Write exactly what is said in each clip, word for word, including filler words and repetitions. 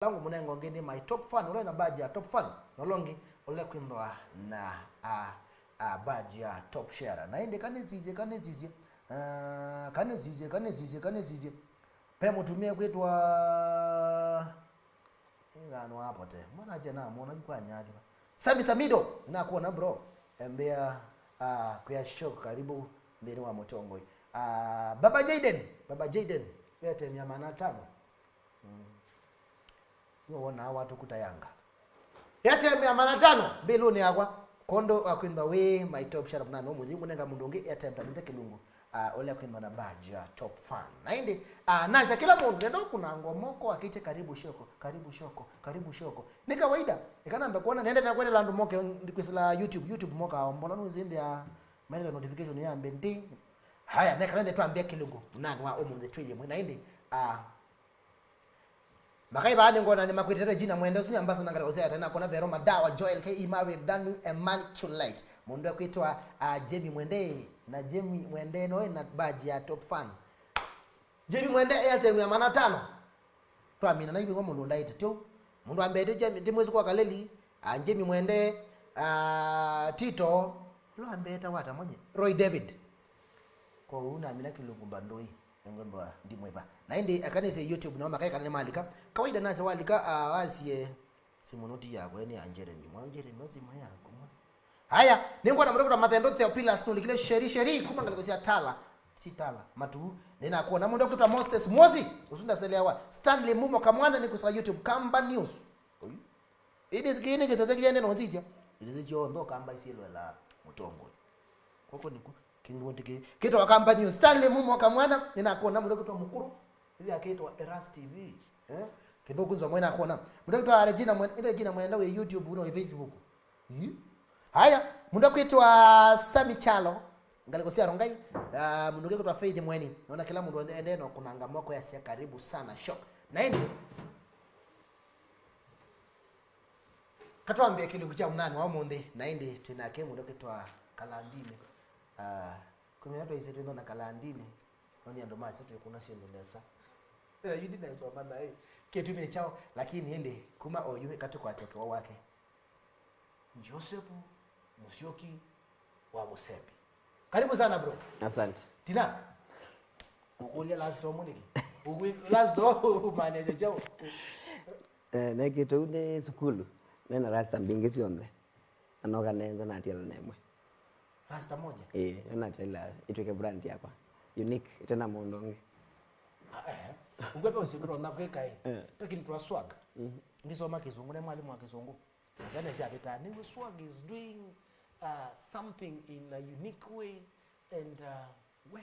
Langu mũnengo ũngĩ nĩ my top fan, ũla na badge ya top fan, na ũla ũngĩ ũla kwĩthwa na, a, a, badge ya top sharer. Na ĩndĩ kanĩsisye, kanĩsisye, ah, kanĩsisye, kanĩsisye, kanĩsisye. Pe mũtumĩa kwĩtwa, ĩngano apote. Mwana ache na mwana kwa nyathi. Sami Samido, nakuona bro. Embea, ah, kwa show karibu nthĩnĩ wa mũtongoi. Ah, Baba Jaden, Baba Jaden, ete mia mana tano. Mm. Nĩwe wonaa watu kutayanga. Airtime ya mana tano, mbĩlũnĩ yakwa. Kondo akwĩmba wĩ my top shut up na no mũthiĩ kũnenga mũndũ ũngĩ airtime tamĩte kĩlungu. Ah, ũla kwĩmba na badge ya top fan. Na ĩndĩ, ah, nasa kila mũndũ nenda kũnanga moko akĩte karibu shoko, karibu shoko, karibu shoko. Nĩ kawaida, ĩkanamba kuona nenda na kwendela andũ moke ndikwĩsĩla YouTube, YouTube moka ombola nũzĩmbĩa maĩlĩle notification ya mbe ndi. Haya, neka nende twambia kĩlungu. Nani wa ũmũnthĩ twĩ yĩmwe. Na ĩndĩ, ah, Makai vaa nĩngona nĩmakwĩtĩte Regina Mwende, ũsu nĩ ambassador ngalĩko sya tene, nakona Vero Madawa, Joel K E Murray, Danu Immaculate. Mũndũ ekwĩtwa, ah, Jamie Mwende, na Jamie Mwende no na badge ya top fan. Jamie Mwende airtime ya mana tano. Twamina na iwe mũndũ ndaĩte tyo. Mũndũ ambete Jamie, ti mwezi kwa Kaleli, ah, Jamie Mwende, ah, Tito, lo ambete wata mwenye. Roy David. Kwa hiyo namina kĩlungu bandoi. Nĩngwĩthwa ndimwĩva. Na ĩndĩ akanĩsya YouTube nao makae kana nĩmalika. Kawaida nase walika, ah, wasie simũ noti yakwa nĩ ya Jeremy. Mwa Jeremy, wa simũ yaku mwa. Haya, nĩngwona mũndũ kwĩtwa Mathendo Theophilus nũlikile Sheri Sheri kuma ngalĩko sya Tala. Si Tala, Matu. Nĩnakuona mũndũ kwĩtwa Moses Mwosi. Ũsu ndaselewa. Stanley Mumo Kamwana nĩ kusala YouTube. Kamba News. Oyu. Ĩndĩ kĩĩ nĩ kĩsese kĩende no nzisya. Kĩsese syonthe Kamba isielwela mũtongoi. Koko nĩku. Kĩngĩ kĩtawa Kamba News. Stanley Mumo Kamwana, nĩnakuona mũndũ kwĩtwa Mũkũrũ. Ĩla akĩtwa Eras T V. Eh? Kĩthũku nzwa mwe nakuona. Mũndũ kwĩtwa Regina Mwenda, ĩndĩ Regina Mwenda wĩ YouTube, no wĩ Facebook. Ĩ? Haya, mũndũ kwĩtwa Sami Chalo. Ngalĩko sya Rongai. Ah, mũndũ kwĩtwa Faith Mweni. Naona kila mũndũ ende no kũnanga moko ya sia karibu sana shock. Na ĩndĩ katwambie kĩlungu kya mũthenya wa ũmũnthĩ, na ĩndĩ twĩ nake mũndũ kwĩtwa Kalandini. Ah, Kũmenya twaisye twĩthona kalandini, no nĩ andũ makya twĩkũna syĩndũ nesa. Eh, yu ndinasoma naĩ kĩtumi kyaũ, lakini ĩndĩ kuma oyu katũkwate kĩwa wake. Joseph Musyoki wa Mũsembi. Karibu sana, bro. Asante. Tina, ũkũlya last home nĩkĩ? Ũkwĩ-, last home ũmanĩte kyaũ? Eh, nekĩte ũu nĩ sukulu, nena rasta mbingĩ syonthe. Anoka nenza natiala nemwe. Rasta moja? Ĩĩ, yo natiala ĩtwĩke brand yakwa. Unique, ĩtena mũndũ ũngĩ. Ah, eh. Ũngwe pe ũsimbĩrwa na kwĩka ĩ. Eh. Lakini twa swag. Mhm. Ndisoma kĩsũngũ, ne mwalimu wa kĩsũngũ. Zane sia vita, niwe swag is doing, uh, something in a unique way and, uh, we.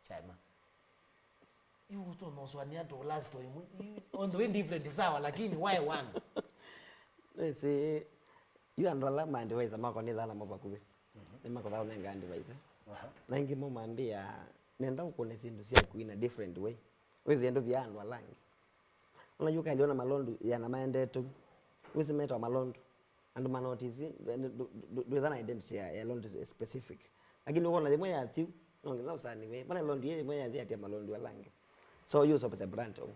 Chaima. Yu ũtonya ũsũanĩa tũ last time. Yu, on the way different sawa, lakini why one? Nĩsĩ, yu andũ ala ma advisor makwa nĩthaa namo vakuvĩ. Mhm. Nĩmakũthaa ũnenga advice. Aha. Na ingĩ mo mambĩa, nenda ũkũne syĩndũ syaku in a different way. Wĩthĩe ndũvia andũ ala angĩ. Ona yu ũkaelewa na malondu yana maendete. Wĩsĩ metawa malondu. Andũ manotisi, ndwĩtha na identity ya, ya laundry specific. Lakini ũkona yĩmwe ya thiu, no nginya ũsaniwe. Mana laundry yĩmwe ya thiatia malondu ala angĩ. So you supposed brand ũu.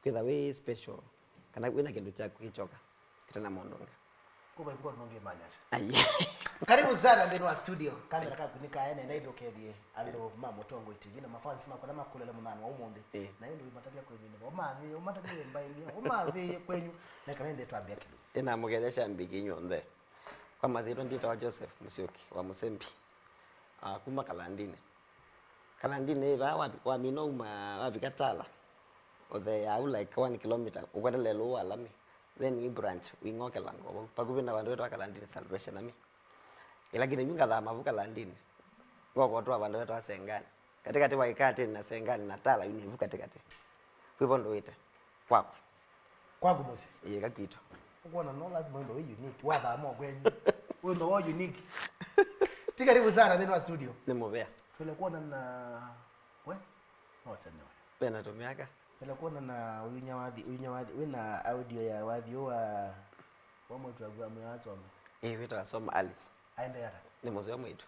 Kwĩtha wĩ special, kana wĩna kĩndũ kyaku kĩkyoka, kĩtena mũndũ ũngĩ. Kuba ikuwa nonge manyasha. Ai. Karibu sana nthĩnĩ wa studio. Kamera kaku nĩ kaene na ĩndĩ ũkethie andũ ma Mũtongoi T V na mafans makwa na makũlele mũthenya wa ũmũnthĩ. Eh. Na ĩndĩ ũmatavya kwenyu nĩ ũmavĩ, ũmatavya mbaĩ, ũmavĩ kwenyu. Na kana ĩndĩ twambia kĩndũ. Ĩna mũkethesha mbiki nyonthe. Kwa masyĩtwa ndĩtawa Joseph Musyoki wa Mũsembi, ah, kuma Kalandini. Kalandini ĩva wa-, wamina uma wavika Tala, ũtheea au like one kilometer, ũkwetelela ũũ wa lami, then wĩ branch, wĩng'okela ngo vau. Vakuvĩ na vandũ vetwa Kalandini Salvation Army. Ĩla kĩndũ yu ngathama vu Kalandini, ngokotwa vandũ vetwa Sengani. Katĩkatĩ wa Ikatĩnĩ na Sengani na Tala yu nĩ vu katĩkatĩ. Kwĩ vo ndũĩte. Kwakwa. Kwaku mũsyĩ? Ĩĩ, kakwitũ. Ũkwona no lazima wĩmbe wĩ unique. Wathama o kwenyu. Wĩmbe wĩ unique. Ti karibu sana nthĩnĩ wa studio. Nĩ mũvea. Twĩle kuona na we? No tene we. Wĩna tũmyaka. Twĩle kuona na ũinya wathi, ũinya wathi, wĩna audio ya wathi wa, wa mwĩtu waku wa mwĩa asome. Ĩĩ, wĩtawa Soma Alice. Aende ata? Nĩ mũseo mwĩtu.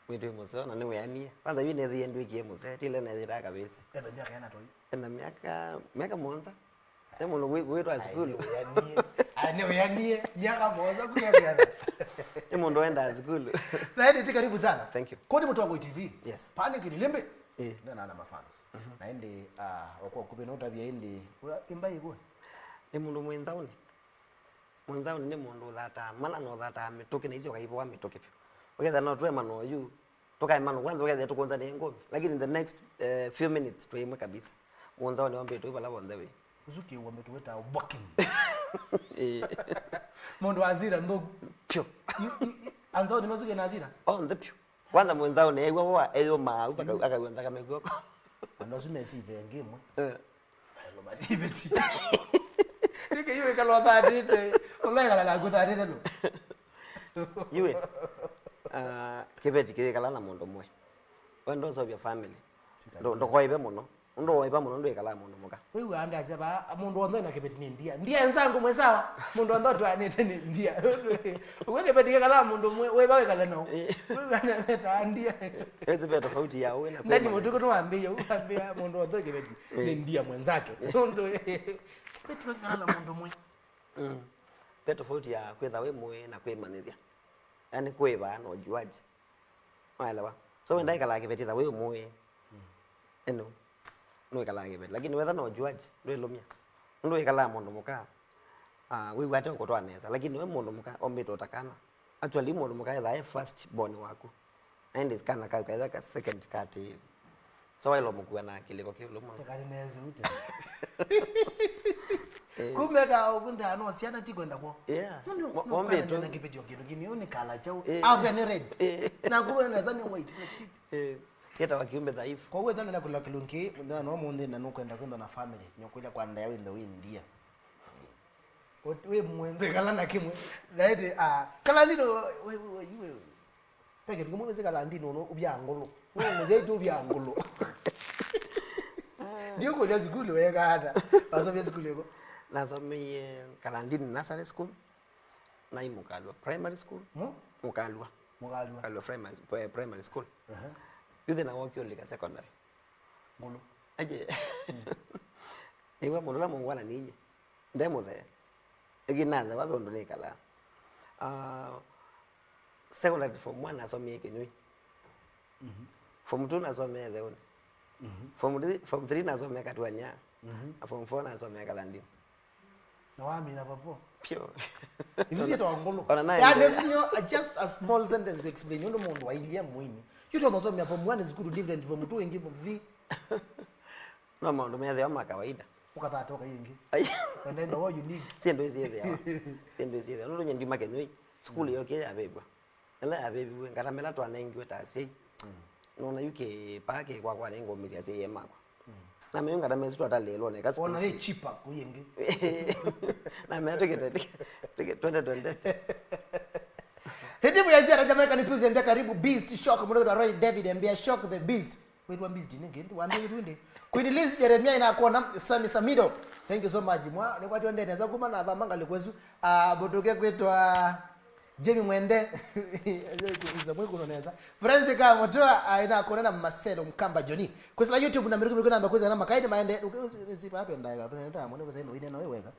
Mwĩtu wĩ mũseo na nĩwĩanie. Kwanza yu nĩthĩie ndwĩkie mũsee, tile nethĩtaa kavĩsĩ. Ena myaka yana toi? Ena myaka, myaka mũonza. Nĩ mũndũ wĩ- wĩtwa sukulu. Nĩwĩanie. Ai, nĩwĩanie. Myaka mũonza kuya mĩana. Nĩ mũndũ wendaa sukulu. Na ĩndĩ ti karibu sana. Thank you. Kodi Mũtongo T V. Yes. Panic Lilimbi. Eh. Nena na mafans. Na ĩndĩ, ah, okwa kupe no tabia ĩndĩ. Imba igwe. Nĩ mũndũ mwĩ nzaũnĩ. Mwĩ nzaũnĩ nĩ mũndũ ũthataa mana na ũthataa mĩtũkĩ na isyo kaivoa mĩtũkĩ vyũ. Ũkethĩa no twema na ũyu. Tũkaema na kwanza ũkethĩa tũkũnza nĩ ngũmi. Lakini in the next eh, few minutes twĩ imwe kabisa. Mwĩ nzaũnĩ wambĩtwe vala vonthe wĩ. Ũsu kĩw'o mĩtũ wĩtawa booking. Mũndũ wa zira nthũku. Pyo. Anzao nĩ masu kĩna zira. Oh, nthĩ pyo. Kwanza mwĩ nzaũnĩ ew'a wa eyũmaa au akaw'a nthakame kw'oko. Andũ asu mesi ivengi ĩmwe. Eh. Elo masiveti. Nĩkĩ yu ĩkala ũthatĩte. Ũlaĩkala naku ũthatĩte no. Iwe. Ah, kĩveti kĩyĩkala na mũndũ mwe. We ndũsovya family. Ndũ- ndũkoive mũno. Ũndũ woiva mũno ndwĩkalaa mũndũ mũka. Wĩw'aa ndasya vaa mũndũ onthe na kĩveti nĩ ndia. Ndia nzangũ mwe sawa. Mũndũ onthe ũtwaanĩte nĩ ndia. Ũkwĩ kĩveti kĩkalaa mũndũ mwe wĩva wĩkale nao. Wĩw'aa na metaa ndia. Wĩsĩ ve tofauti ya ũĩ na ndani kwĩmanya. Mũtuku nĩwambĩie ũkambĩa mũndũ onthe kĩveti nĩ ndia mwenzake. Ũndũ kĩveti wĩkala na mũndũ mwe. Mm. Ve tofauti ya kwĩtha wĩ mũĩ na kwĩmanyĩthya. Yaani kwĩvaa na ũjuaji. Waelewa? So wenda ĩkalaa kĩveti tha wĩ ũmũĩ. Eno. Nũĩkalaa kĩveti. Lakini wetha no judge, ndwĩlũmya. Nũndũ ĩkalaa mũndũ mũka, ah, wĩw'a ate ũkũtwaa nesa. Lakini we mũndũ mũka, ombĩtwe ta kana. Actually, mũndũ mũka ethaa e first born waku. Na ĩndĩ kana kau kaetha ka second katĩĩlĩ. So waĩlwa mũkua na kĩlĩko kĩũlũ mũno. Kali nese ute. Kumeka ũkũnthaa no syana ti kwenda kwo. Yeah. Nũndũ Mo- mombĩtwe. Nũkana na kĩveti o kĩndũ kĩnĩ ũnĩ kala chau. Eh. Akwĩa nĩ red. Eh. Na kuwe nesa nĩ white. Eh, kĩtawa kiumbe dhaifu. Kwa hiyo ethana na kula kilungi, mũthenya no mũnthĩ na nũkwenda kwĩthwa na family, nyokulia kwa ndaya wĩnthe wĩ ndia. Wĩ mwe ndwĩkala na kĩmwe. Na ĩndĩ, ah, kala ndino, we, we, we, we. Peke ngũmwe wĩsĩ kala ndino no ubya ngolo. Wewe mzee tu ubya ngolo. Ndio kwa sukulu weka hata. Wasomea sukulu yako. Nasomie Kalandini Nursery School. Nai Mũkalwa Primary School. Mu? Mũkalwa. Mũkalwa. Mũkalwa Primary, eh, Primary School. Aha. Yu thĩna wokie ũlika secondary. Ngũlũ. Aje. Nĩw'a mũndũ ũla mũngwana ninyi. Nde mũthee. Ĩngĩ nathewa ve ũndũ nĩkalaa. Ah, secondary form one nasomie Kĩnyũi. Mhm. Form two nasomie Theũnĩ. Mhm. Form three, form three nasomie Katuanyaa. Mhm. Na form four nasomie Kalandini. Na wamina vavo. Pyo. Isu syĩtawa ngũlũ. Ona nayo. Yaani, isu nyo, just a small sentence to explain. Ũndũ mũndũ wailia mũini. Yu tothosomea form one sukulu different form two ĩngĩ form three. No maũndũ methĩwa ma kawaida. Ũkathata ũkai ĩngĩ. Ai. Wenda enda wa unique. Syĩndũ isyĩthĩawa. Syĩndũ isyĩthĩawa. Nũndũ nye ndiuma Kĩnyũi. Sukulu yokie yavĩvw'a. Ĩla yavĩviw'e, ngata mela twanengiwe ta asyai. Nona yu kĩpaa kĩ kwakwa nĩ ngũmĩsya asyai makwa. Na meyo ngata mesu twatalĩlwa neka. Ona yĩ cheaper kũi ĩngĩ. Na meyo tũkĩte twenty twenty. Hitimu ya ziara Jamaica ni Puzi embia karibu Beast Shock, mwana Roy David embia Shock the Beast. Wĩtwa Beast nĩ kĩndũ wambĩĩtwe ndĩ. Queen Liz Jeremia inakuona Sami Samido. Thank you so much. Mwa nĩ kwatyo ndene za kuma na thama ngali kwesu. Ah, butuke kwitwa Jimmy Mwende. Kuuza mwe kuno nesa. Francis Kamotoa, ah, inakuona na Marcelo Mkamba Johnny. Kwesela YouTube na miruki miruki namba kwesela na makaini maende. Uke si watu ndaga tunene ta mwana kwesela ino ine na wewe weka.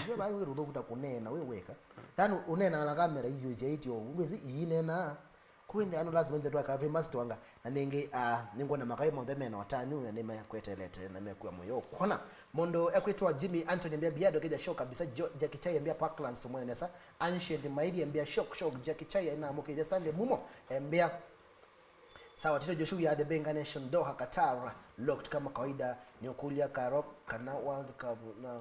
Ndio ba wewe rudo kuta kunena wewe weka. Yaani unena na kamera hizo hizo hizo. Uwezi inena. Kwĩnthĩa andũ lasima ĩnthe twakala twĩ masi twanga, na nĩngĩ, ah, nĩngwona makai monthe mena ũtanu na nĩmekwetelete na mekua mũyo kũna. Mũndũ ekwĩtwa Jimmy Anthony embia Biado keja show kabisa. Jo- Jackie Chai embia Parklands tumwene nesa. Ancient Maili embia shock shock Jackie Chai ainamũkĩthya Stanley Mumo embia. Sawa, Tito Joshua ya The Benga Nation, Doha, Qatar, locked kama kawaida. Nĩũkũlya Karok kana World Cup na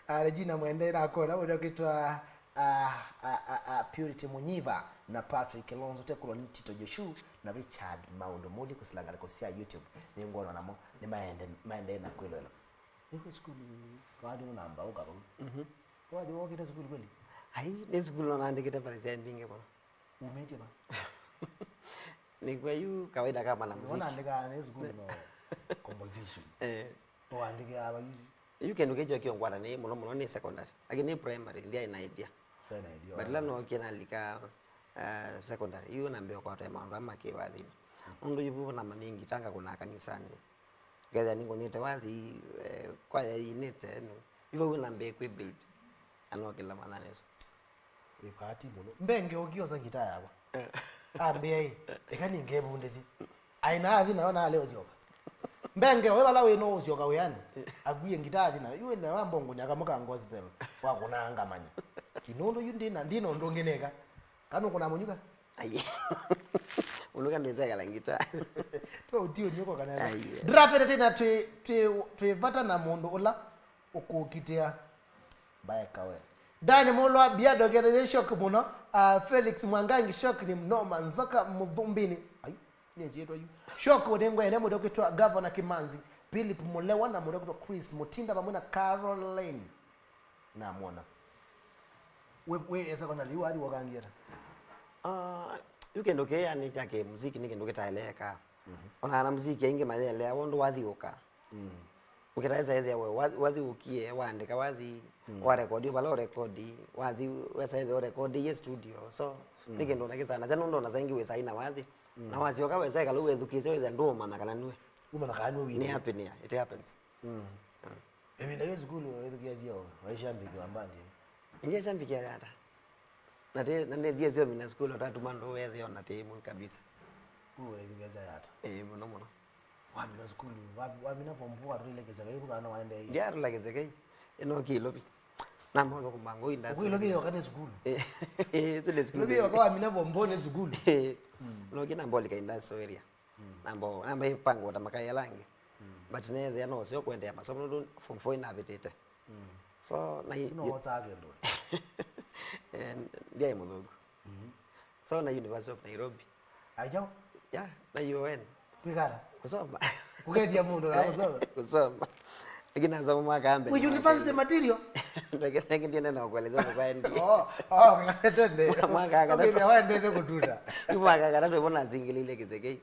Ah, Regina Mwende nakona ũrĩa kwĩtwa, ah, ah, ah, ah, Purity Munyiva na Patrick Kilonzo, tekulwa nĩ Tito Joshua na Richard Maũndũ Mũli kũsila ngalĩko sya YouTube. Nĩngwona namo nĩ maende maendee na kwĩloela. Nĩkwĩ sukulu wathi namba ũka vau. Mhm. Wathi wokĩte sukulu kweli? Ai, nĩ sukulu naandĩkĩte pale sya mbingĩ mũno. Umĩtye va? Nĩkw'a yu kawaida ka mwanamuziki. Wanaandĩkaa nĩ sukulu no composition. Eh. Ũandĩkĩaa va yu? Yu kĩndũ kĩkyo kĩũngwata nĩ mũno mũno nĩ secondary. Lakini nĩ primary ndiaĩ na idea. Ndiaĩ na idea. But ĩla nookie nalika, uh, secondary, yu nambĩa kwata maũndũ ama kĩwathinĩ. Nũndũ yu vu namanyie ngita ngakũnaa kanisanĩ. Ũkethĩa nĩngũnĩte wathi, eh, kwaya ĩinĩte, nĩ, ivau nambĩĩe kwĩ build. Anokĩla mathanĩ asu. Wĩ bahati mũno. Mbenge ũkĩosa ngita yakwa. Eh. Ambĩa ĩ, eka nĩngevundĩsye. Aĩ na athi nayo nale ũsyoka. Mbenge, we vala wĩ no ũsyoka wĩanĩ. Akwie ngita athi nayo. Yu ende wa mbongo nyaka mũka gospel. Wa kũnanga manya. Kinũndũ yu ndina, ndina ũndũ ũngĩ neka. Kana ũkũna mũnyuka? Ai. Mũnyuka ndwĩsekala ngita. Twa ũtio nyuko kana. Ai. Draft tena twĩ, twĩ, twĩ vata na mũndũ ũla ũkũkitĩa. Mbaeka we. Dani Mulwa, Biado Gethe, shock mũno. Ah, Felix Mwangangi, shock nĩ mnoma. Nzoka Muthumbini. Ai, nĩnjĩtwa yu. Shock nĩ ngwene mũndũ ũkĩtwa Governor Kimanzi, Philip Mulewa na mũndũ ũkĩtwa Chris Mutinda vamwe na Caroline. Namwona. We, we esa kona liu athi wakangiera. Ah, yu kĩndũ kĩĩ yani kya kĩ muziki nĩ kĩndũ kĩtaeleeka. Mhm. Ona ana muziki aingĩ mayelea wondũ wathiũka. Mm. Ũkĩtaĩsa ĩthĩa we, wa-, wathiũkie, waandĩka, wathi, mm, warekodi, vala ũrekodi, wathi, wesa ĩthĩa ũrekodi ye studio. So, mm, nĩ kĩndũ ona kĩsanasya, nũndũ ona saingĩ wĩsa aina wathi. Mm. Na wasyoka wesa ĩkala wethukĩĩsya wĩthĩa ndũũmanya kana nue. Ũmanya kana nue wĩthĩa. Nĩ happen, yeah, it happens. Mm. Mm. Ĩvinda yĩ sukulu wĩthukĩasya ũ, waisha mbiki wa mbandi? Ingia shambiki ya yata. Na te, na nĩ thie sio mina sukulu tatuma ndũ wethe ona te ĩmwe kabisa. Kũ wĩthukĩasya yata? Eh, mũno mũno. Wamina sukulu, wa-, wamina form four atũlile Kĩsekei, kana waendeeie? Ndiatũla Kĩsekei. Ĩno kĩ Ilovi. Namba ũthũkũma ngũ industry. Ũkũ Ilovi yoka nĩ sukulu? Eh, eh, tũlĩ sukulu. Ilovi yoka wamina form four nĩ sukulu? Eh. Mm. No kĩ namba ũlika industrial area. Mm. Namba, namba ĩpangwa ta makaĩ ala angĩ. Mm. But neethĩa no ũseo kũendeea masomo nũndũ form four inavĩtĩte. Mm. So, na i-, no wotsaa kĩndũ? Eh, ndiaĩ mũthũku. Mm. So, na University of Nairobi. Aja? Yeah, na U O N. Kwĩkala? Kusoma. Kũkethia mũndũ kana kusoma? Kusoma. Lakini nasoma mwaka wa mbele. With university material? Ndeke, ndeke ndiende na kueleza kwa endi. Oh, oh, ngatende. Mwaka wa gatatu. Okay, waendete kũtunda. Yu mwaka wa gatatu ĩvo nasingilile Kĩsekei.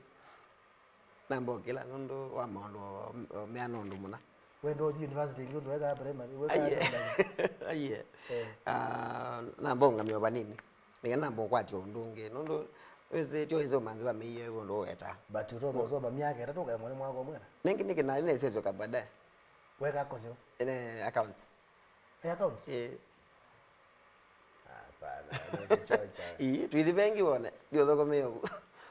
Namba ũkĩla nũndũ wa maũndũ o, o meana ũndũ mũna. Wenda ũthi university ĩngĩ ũndũ wekaa primary, wekaa secondary? Aiye. Eh. Ah, namba ũngamĩa vanini. Nĩkenda namba ũkwatya ũndũ ũngĩ. Nũndũ wĩsĩ, tyo wĩsĩ ũmanthĩ wa mĩio ũndũ ũwetaa. But ũtonya ũsoma myaka ĩtatũ ũkaemwa nĩ mwaka ũmwe na? Nĩngĩ nĩkĩ na nĩsyoka baadaye. Weka kosi? Ene accounts. Ĩ accounts? Ĩĩ. Hapana, nĩkĩchocha. Ii, twithi vengi wone. Ndiũthũkũmĩe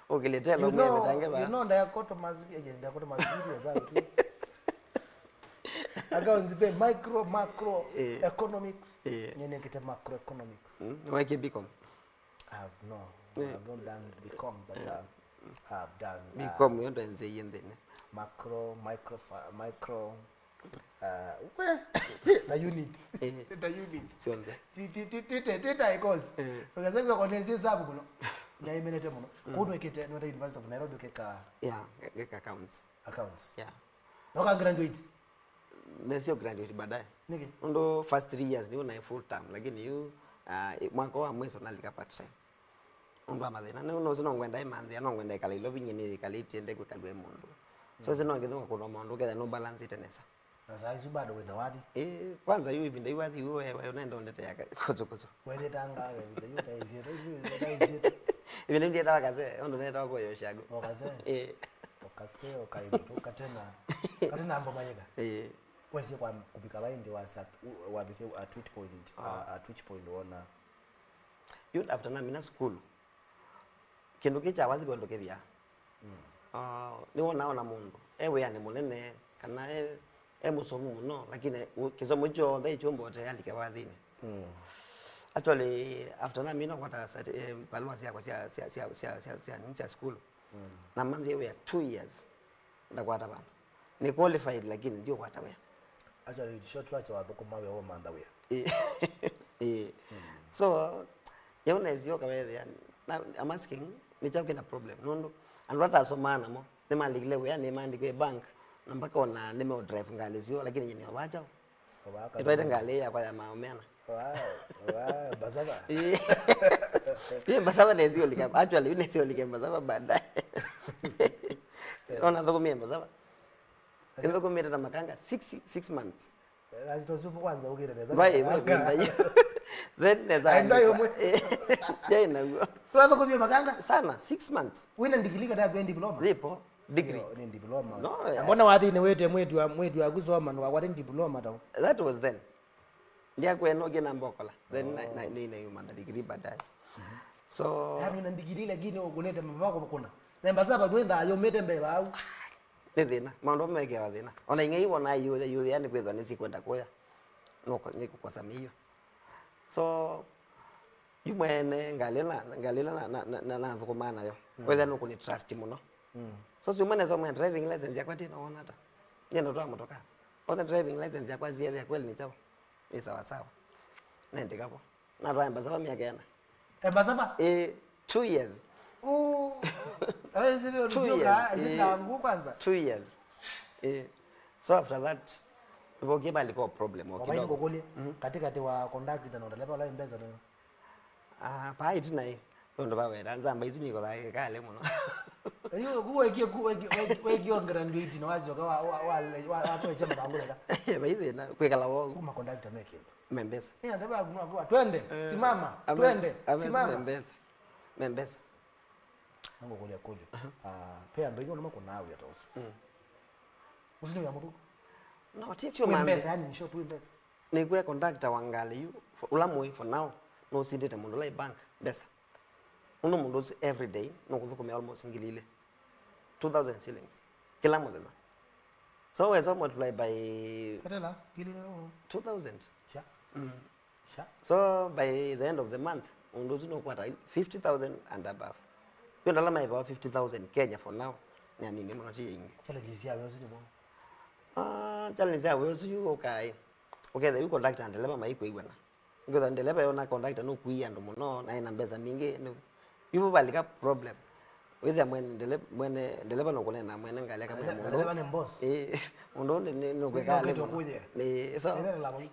ũkĩlĩte. You know, mĩtange va? You know, ndaya koto mazi-, eh, ndaya koto mazi-, video zangu tu. Accounts pe micro, macro, eh, economics. Eh. Nyenekete macroeconomics. Mm, nĩwekie B com? I have no, I have not done B com, but, uh, I have done, uh, B com yo ndenzeiye nthĩnĩ. Macro, micro, micro, uh, we, the unit. Eh. The unit. Syonthe. Ti, ti, ti, ti, ti, ti, ti course. Eh. Ukasema kwa nesi hesabu kuno. Ndaimenete mũno. Mm. Kũndũ ĩkĩte, nĩwenda University of Nairobi ũkeka. Yeah, ngeka accounts. Accounts. Yeah. Na ũka graduate? Nesio graduate baadaye. Nĩkĩ? Nũndũ first three years nĩ ũnaĩ full time, lakini yu, ah, mwaka wa mwiso nalika part time. Nũndũ wa mathĩna. Nĩ ũnũsĩ no ngwenda ĩmanthĩa, no ngwenda ĩkala Ilovi nyie nĩyĩkalĩtye ndekwĩkalw'e mũndũ. So, mm, sĩ no ngĩthũka kũndũ maũndũ ũkethĩa nũ balance ĩte nesa. Na saa isu bado wĩna wathi? Eh, kwanza yu ĩvinda yu wathi yu we, we ũnaenda ũndetea ka-, kũtũ kũtũ. Wethĩtangaa we, ĩvinda yu ũtaĩsĩtwe, yu ũtaĩsĩtwe. Ĩvinda yu ndietawa kase, ũndũ netawa kũyoshago. Okase? Eh. Okase, okaĩtũ, katena, katena mbo mayĩka. Eh. Wesĩ kwa kũvika vai nthĩ wa sat-, u-, wavike at which point, uh, at which point wona? Yu after namina sukulu, kĩndũ kĩ kya wathi vondũ kĩvya. Mm. Ah, nĩwonaa ona mũndũ e wĩanĩ mũnene, kana e, e mũsomu mũno, lakini u-, kĩsomo kyonthe ĩkyũmbote alike wathinĩ. Mm. Actually, after namina kwata sati-, eh, valua syakwa sya, sya, sya, sya sukulu, mm, namanthie wĩa two years. Ndakwata vandũ. Nĩ qualified, lakini ndiũkwata wĩa. Actually, in short, wacha wathũkũma wĩa, wamantha wĩa. Ĩĩ. Ĩĩ. Mm. So, yau naisyoka wethĩa, na, I'm asking, nĩ kyaũ kĩna problem? Nũndũ andũ atasomaa namo, nĩmalikile wĩa, nĩmaandĩkiwe bank, na mpaka ona nĩmeũdrive ngalĩ syoo, lakini nyie nĩovaa kyaũ? Nĩtwaĩte ngalĩ yakwa ya maũmeana. Wa, wa, Embasava. Ĩĩ. Yu Embasava nesiũlika. Actually, yu nesiũlika Embasava baadaye. Nona thũkũmie Embasava. Nĩthũkũmĩte ta makanga six, six months. Lazito supu kwanza ukire neza. Vai, vai, vai. Then neza. Ai, ndai andĩkwa. Ũmwe. Yai naguo. Twathũkũmie makanga? Sana, six months. Wĩna ndigili kana kwĩ diploma? Zipo. Degree. Nĩ diploma. No, eh. Mbona wathi nĩ wĩte mwĩtu wa, mwĩtu waku soma, nĩ wakwate diploma tau? That was then. Ndiakwenogie na mbokola. Then na, na, nĩ, nĩyuma na degree baadaye. So, yani na degree lakini ũkũnĩte mavako kũna. Memba saba kwenda yomete mbeba au. Nĩ thĩna. Maũndũ amwe mekewa thĩna. Ona ing'ei wona yũya, yũya, yani kwĩthwa nĩ sikwenda kũya. Nũko, nĩ kũkosa mĩio. So, yu mwene ngalĩ na, ngalĩ na, na, na, na, na thũkũma nayo. Mm. Wetha nũkũni trust mũno. Mm. So, si mwene so mwene driving license yakwa tina wona ata. Nyie ndo twa motoka. Oza driving license yakwa ziethe kweli ni chao. Ni sawa sawa. Nendeka po. Na twa Embasava miaka ena. Embasava? Eh, two years. Ooh. Awe zile Two ulisioka, years. Zile Eh, nguo kwanza. Two years. Eh. So after that, nivokie bali kwa problem wa Wabaini kidogo. Kukulia, katikati wa conductor na ndereva la mbeza na. Ah, pa itina hii. Ndo bawera nzamba isu niko thake kale mũno. Ayo kuwekie kuwekie kuwekie graduate na wazi wa wa wa wa kwa chama bangu leka. Baithe na kwikala wo. Kuma conductor making. Membesa. Ina ndaba kunwa kwa twende, eh, simama, amezi, twende, amezi simama. Membesa. Membesa. Nango kulia kulia. Ah, pe ando yo noma kuna au ya tosi. Mm. Usini ya muthu. No, titio mande. Mbesa yani nisho tu mbesa. Nĩkwĩa conductor wa ngalĩ yu, for, ũla mũĩ for now, nũsindĩte mũndũ ũla ĩ bank mbesa. Nũndũ mũndũ ũsu every day nũkũthũkũmĩa almost ngili ilĩ. Two thousand shillings. Kĩla mũthenya. So wesa multiply by Katela, ngili ilĩ. Two thousand. Sha. Mm. Sha. So by the end of the month, mũndũ ũsu nũkwata fifty thousand and above. Yo ndala maĩvawa fifty thousand Kenya for now. Nĩ anini mũno, ti ingĩ. Challenges ya wĩra ũsu nĩ mwa? Ah, challenge ya wĩra ũsu yu ũkaĩ. Ũkethĩa yu conductor na ndeleva maikwĩw'ana. Ngetha ndeleva yona conductor nũkuia andũ mũno, na ena mbesa mingĩ, nĩ, yu valika problem. Wĩthĩa mwene ndele-, mwene ndeleva nũkũneena mwene ngalĩ akamwĩa mũndũ. Ndeleva nĩ boss. Ĩĩ, mũndũ nĩ, nĩ, nũkwĩka nĩ, nĩ, so. Nĩ, nĩ,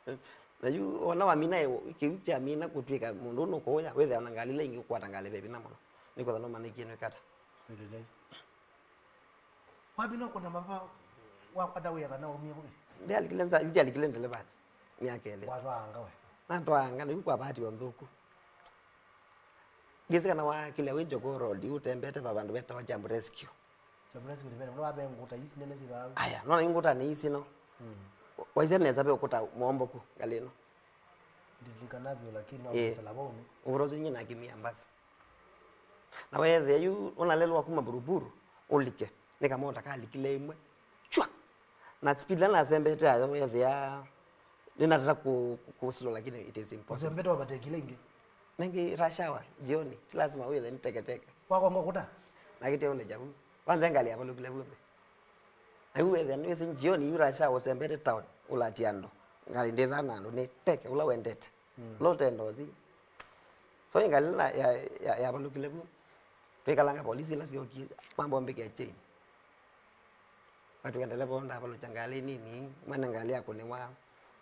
nĩ, na yu ona wamina ĩ, kĩu kyamina kũtw'ĩka mũndũ nũkũũya, wĩthĩa ona ngalĩ ila ingĩ ũkwata ngalĩ ve vinya mũno. Nĩkwĩtha nũmanyĩkie nĩkata. Wamina kũna mava wakwata wĩa kana umie kũi? Ndialikile nza, yu ndialikile ndelevani. Myaka ĩlĩ. Watwaanga we? Natwaanga, na yu kwa bahati o nthũku. Ngĩsĩ kana wakĩlya wĩ Jogoo Road, ũtembete va vandũ vetawa Jump Rescue. Jump Rescue nĩ vena, ũla wabe ngũta isi nene syĩ vau. Aya, nona yu ngũta nĩ isi no. Mm. Waisya nesa ve ũkũta mũomboku ngalĩ ĩno. Ndilikana vyũ, lakini no. Ĩĩ. Msalaba ũnĩ. Ũvoro ũsu nyie nakimia mbasi. Na weethĩa yu, ũnalelwa kuma Buruburu, ũlike. Nĩ kamota kalikile ĩmwe. Chwa! Na speed ĩla nasembete ayo, weethĩa, nĩnatata kũ-, kũ-, kũsilo, lakini it is impossible. Ũsembete wapatekile ingĩ? Nengĩ rush hour, jioni, ti lazima wĩthe nĩ teketeke. Wakonga ũkũta? Nakĩtie ũleja vu. Kwanza ngalĩ yavalũkile vu nthĩ. Na yu weethĩa, nĩwĩsĩ jioni, yu rush hour, ũsembete town, ũlatia andũ. Ngalĩ ndĩthaa na andũ, nĩ teke, ũla wendete. Mm. Ũla ũtenda ũthi. So, ĩ ngalĩ ĩla ya, ya, yavalũkile vu. Twĩkalanga polisi ila syokie, mambombĩkĩa chain. Vatwĩa ndeleva ũũ ndavalũkya ngalĩ nini, mwene ngalĩ akũnĩwa.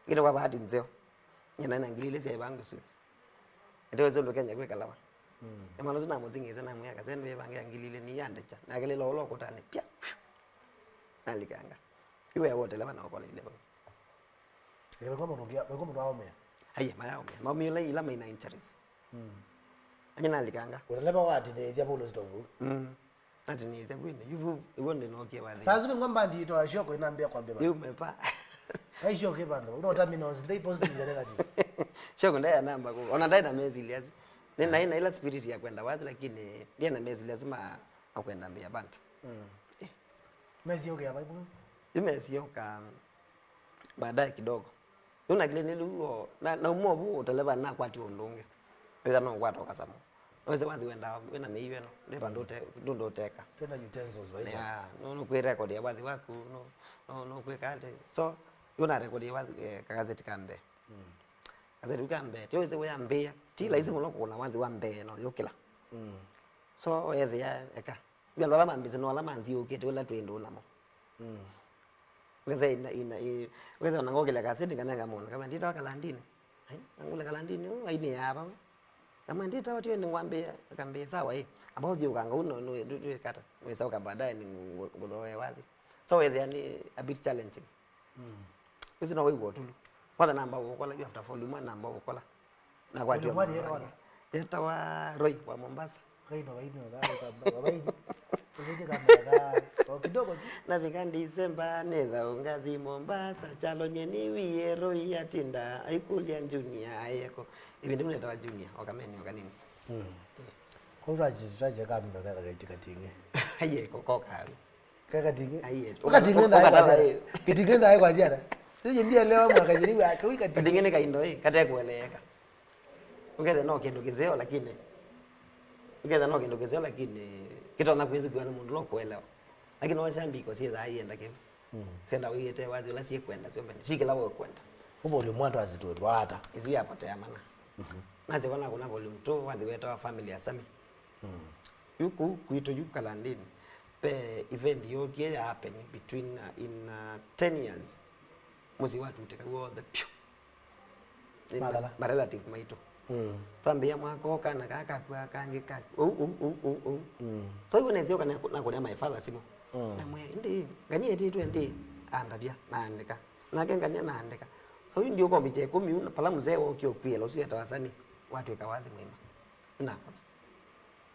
Ĩkĩte kwa bahati nzeo. Nyie naĩ na ngili ilĩ syaĩ vaa ngũsuni. Ĩteweza ũndũ Kenya kwĩkalawa. Mm. Ĩmana ũsu namũthing'ĩĩsya namwĩa, "Kase ndwĩvangĩa ngili ilĩ nĩ yandekya." Nakelĩla ũla ũkũtanĩ, pya! Nalikanga. Yu wĩa wa ũteleva na ũkola ileva. Ĩkĩla kwa mũndũ ũngĩ, kwa mũndũ aũmĩa? Aiye, mayaũmĩa. Maũmĩa ila, ila maina injuries. Mm. Anye nalikanga. Ũteleva watinĩĩsya vũlũ sitovu. Mm. Natinĩĩsya kwĩnĩ. Yu vu, ĩw'o ndĩnokie vathi. Saa zingĩ ngomba ndito ashoko inambia kwambia. Yu mepa. Kaisho kibando. Uno terminals, they positive na negative. Shoko ndaya namba ku. Ona ndaya na mezi iliazu. Nĩ na ina ila spirit ya kwenda wathi, lakini ndiye na mezi iliazu ma, ma kwenda mbia band. Mm. Eh. Mezi yoke ya Bible? Yu mezi yoka baadaye kidogo. Yu nakile nĩ lĩu o, na, nauma vu ũteleva nakwatiwe ũndũ ũngĩ. Wĩtha no ngwata ũkasamo. Wĩsĩ wathi wenda wĩna mĩio ĩno, nĩ vandũ ũte-, ndũndũ ũteka. Twĩna utensils, right? Yeah, no, no kwĩ record ya wathi waku, no, no, no kwĩka atĩ. So, yu na record ya wathi, eh, kagazeti ka mbee. Mm. Kagazeti ka mbee, tio wĩsĩ wĩyambĩĩa, ti laisi mũno kũna wathi wa mbee, no, yũkĩla. Mm. So, wethĩa, eka. Yu andũ ala mambĩsĩ no ala manthiũũkĩte ũla twĩ ndũũ namo. Mm. Ũkethĩa ina, ina, i-, ũkethĩa ona ngokĩlya kaseti nganenga mũndũ, kama nditawa kalandini. Ai, nangũle kalandini ũũ, ai nĩ ava we. Kama nditawa tiwe nĩngwambĩĩa, akambĩĩa sawa ĩ. Amba ũthiũũkanga ũu no, no, ndwĩkata. Wĩsaũka baadaye nĩ ngũ-, ngũthooe wathi. So wethĩa nĩ a bit challenging. Mm. Wĩsĩ no wĩw'a ũtulu. Kwanza namba ũkola, yu after volume one namba ũkola. Nakwatiwa. Volume one yetawa nĩ? Yetawa Roy wa Mombasa. Kaino, kaino, kaino, kaino. Ũthiĩ kamera ka, o kidogo tu. Navika December, nĩthaũ ngathi Mombasa, kyalo nyeni wiĩ rũi atinda, aikũlya Junior aĩ eko. Ĩvinda ĩu netawa Junior, o kameni o kanini. Mm. Kũu twache, twache kamera ka kakaiti kating'e. Aiye, ko, ko karu. Kakating'e. Aiye, Kating'e ndaĩ kwa ziara. Kiting'e ndaĩ kwa ziara. Sije ndielewa mwaka jini wa kawi kating'e. Kating'e nĩ kaindo ĩ, katekueleeka. Ũkethĩa no kĩndũ kĩseo, lakini, ũkethĩa no kĩndũ kĩseo, lakini kĩtonya kwĩthukĩwa nĩ mũndũ ũla ũkũelewa. Lakini no syambiko syĩthaa ienda kĩu. Mm. Syenda wĩĩte wathi ũla syĩkwenda, syo mbene. Syĩkĩla we ũkwenda. Ũvoli mwa twasitwĩlwa ata? Isu yapotea mana. Mhm. Nasye kona kuna volume two, wathi wetawa Family ya Sami. Mm. Yu kũu kwitũ yu Kalandini, ve event yookie ya happen between, uh, in, uh, ten years. Mũsyĩ watutĩka w'onthe pyũ. Nĩ ma-, Mathela. Ma relative maitũ. Mm. Twambĩĩa mwaka ũũ, kana kaa kakua, kangĩ kakua. Ũu, ũu, ũu, ũu, ũu. Mm. So, iwe nesyoka nakũnĩa my father simũ. Mm. Namwĩa, "Ĩndĩ, ngany'a ĩtĩtwe ndĩ, andavya, naandĩka. Nake ngany'a naandĩka." So, yu ndiũkombicha ĩkũmi, yu pala mzee wokie ũkwĩla, ũsu etawa Sami, watwĩka wathi mwĩma. Nakũna.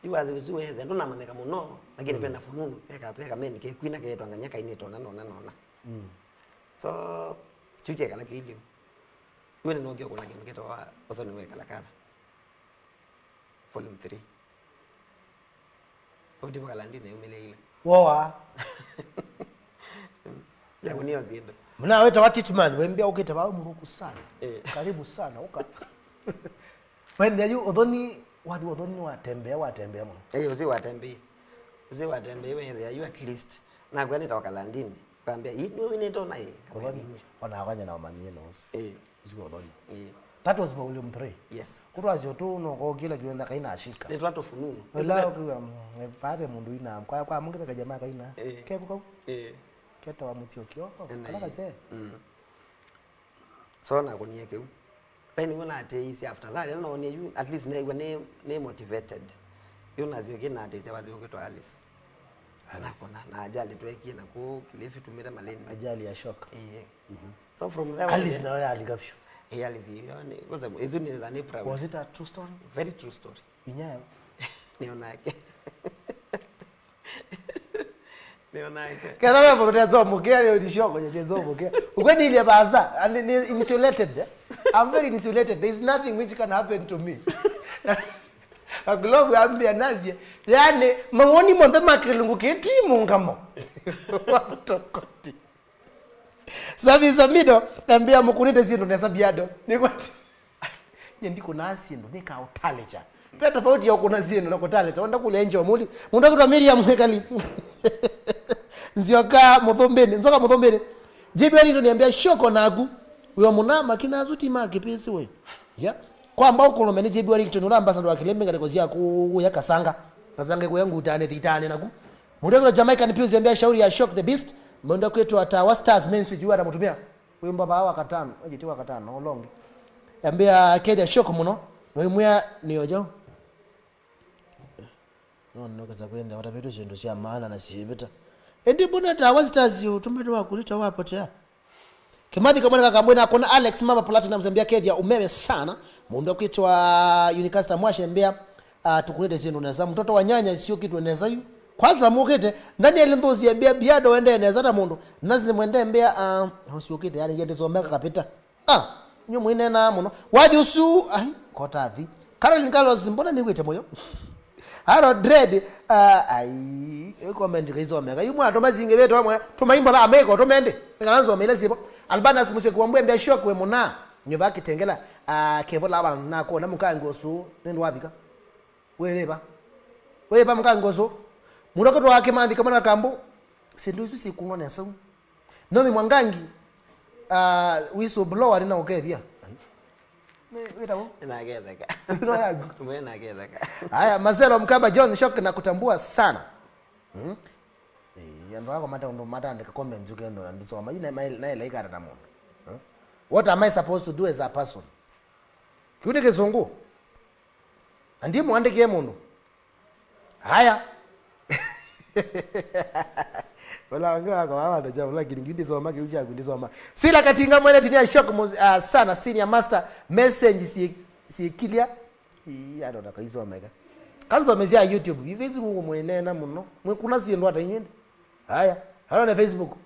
Yu wathi ũsu wethĩa ndũnamanyĩka mũno, lakini, mm, vena fununu, veka, veka meni kekwina keetwa ngany'a kainĩtwe nona, nona, nona. Mm. So, kyu kyekala kĩilyo. Yu nĩnookie kũna kĩndũ kĩtawa Ũthoni wa Ĩkalakala. Volume three. Vau ndipo Kalandini yumĩlĩile. Woa. Yaku nĩyo syĩndũ. Mna wĩtawa Titman, wembia ũkĩte vau mũthũku sana. Eh. Karibu sana, ũka. Wende yu Ũthoni, wathi Ũthoni nĩwatembea, watembea mũno. Ĩĩ, ũsĩ watembei. Ũsĩ watembei wethĩa yu at least. Nakwĩa nĩtawa Kalandini. Kambĩa, "Ii, nĩwe winĩte ũna ĩ?" Ũthoni, ona akwanya na ũmanyie na ũsu. Ĩĩ. Ũsu Ũthoni. Ĩĩ. That was volume three. Yes. Kũtwasyo tu no kokila kiwenda kaina ashika. Nĩtwa tũfununu. Ĩla ũkiwa, mm, pave mũndũ ina, kwa, kwa mũngĩ veka jamaa kaina. Ĩĩ. Keku kau. Ĩĩ. Ketawa Mũsyoki. Oh, kala kasee. Mm. So nakũnie kĩu. Then nĩw'o natĩĩisye after that, ĩla noonie yu, at least neew'a nĩ, nĩ motivated. Yu nasyokie natĩĩsya wathi ũkĩtwa Alice. Alice. Nakũna, na ajali tweekie na kũu Kilifi tumĩte malĩnĩ. Ajali ya shock. Ĩĩ. Mhm. So from there Alice nayo yalika vyũ. Ĩĩ, Alice, ĩyo nĩ, kwanza, ĩsu nĩ, nĩ proud. Was it a true story? Very true story. Inyayo. Nĩ onake. Nĩonake. Ketha ve mũndũ nĩazomokea, leo ni shoko, nĩazomokea. Ukwendilye basa, and ni insulated, eh? I'm very insulated. There is nothing which can happen to me. Na Globe ambia nasie, yani, mawoni monthe ma kĩlungu kĩti mũngamo. Tokoti. Savi Samido, ambia mũkũnĩte syĩndũ nesa biado. Nĩkwati. Nye ndikũnaa syĩndũ, nĩkaũtalĩkya. Ve tofauti ya ũkũna syĩndũ na kũtalĩkya. Wenda kũlya nje mũli. Mũndũ akĩtwa Miriam Mwĩkali. Nzioka mũthũmbĩnĩ, nzoka mũthũmbĩnĩ. J B Wellington yambĩa shoko naku. Wĩo mũna makina asu ti ma kĩpĩsĩ we. Ya. Kwamba ũkũlũme nĩ J B Wellington ũla ambassador wa kĩlĩmbĩ ngalĩko sya kũya Kasanga. Kasanga kũya ngutane thitane naku. Mũndũ akĩtwa Jamaican Pills yambĩa shauri ya Shock the Beast. Mũndũ akwĩtwa Tawa Stars Main Switch, yu atamũtumĩa. Wĩmbo vaa wa katano, ĩngĩ ti wa katano, ũla ũngĩ. Ambĩa kethĩa shock mũno, noimwĩa nĩyo kyaũ. No nokesa kwĩthĩa ũtavĩtwe syĩndũ sya maana na syĩvĩta. Ĩndĩ mbona Tawa Stars ũtũmĩte wa kũlita wapotea? Kĩmathi kamwe na kakambwe na kona Alex Mama Platinum ambĩa kethĩa ũmewe sana. Mũndũ akwĩtwa Unicasta Mwashe mbĩa, ah, tũkũlĩte syĩndũ nesa. Mtoto wa nyanya siũkĩtwe nesa yu. Kwanza mũkĩte, Daniel Nthusi ambĩa biado wendee nesa ta mũndũ. Nasi mwende mbĩa, ah, siũkĩte, yani, yende someka kapita. Ah, nyo mwinena mũno. Wathi ũsu, ai, kotathi. Caroline Carlos, mbona nĩwĩte mũyo? Harold Dread, ah, ai, ĩ comment kaisomeka. Yu mwa tũmazinge vetu amwe, tũmaimbo la ameko, tũmende. Nĩkana nzome ila sipo. Albanus Musyoki wa Mbwembe, sure kwe mũna. Nyuva Kitengela, ah, kevola aba nakona mũkango ũsu, nĩndũ wavika. Wĩva? Wĩva mũkango ũsu? Mũndũ akũtwaa kĩmanthi kamwe na kambu. Syĩndũ isu sikunwa nesa. Nomi Mwangangi, ah, whistleblower nĩ na ũkethia. Ai. Nĩ, wĩta wũ? Nĩnaketheka. No yaku. Mwe naketheka. Haya, Marcelo Mkamba, John Shock, nakutambua sana. Hmm? Eh, andũ ako mata ũndũ matandĩka comments ũkethwa ndisoma. Yu na, na, naĩla ikata na mũndũ. Hmm? What am I supposed to do as a person? Kĩu nĩ kĩsũngũ. Na ndimũandĩkie mũndũ. Haya. Wala wange wako hawa ataja wala kilingi ndisoma kiu chaku ndisoma. Sila Katinga mwene tinia shock muz-, ah, sana senior master message si, si kilia. Ii, ando na kaisomeka. Kanzomesya YouTube, vi Facebook mwĩneena mũno. Mwĩkũna syĩndũ ata inyuĩ? Haya, hana na Facebook.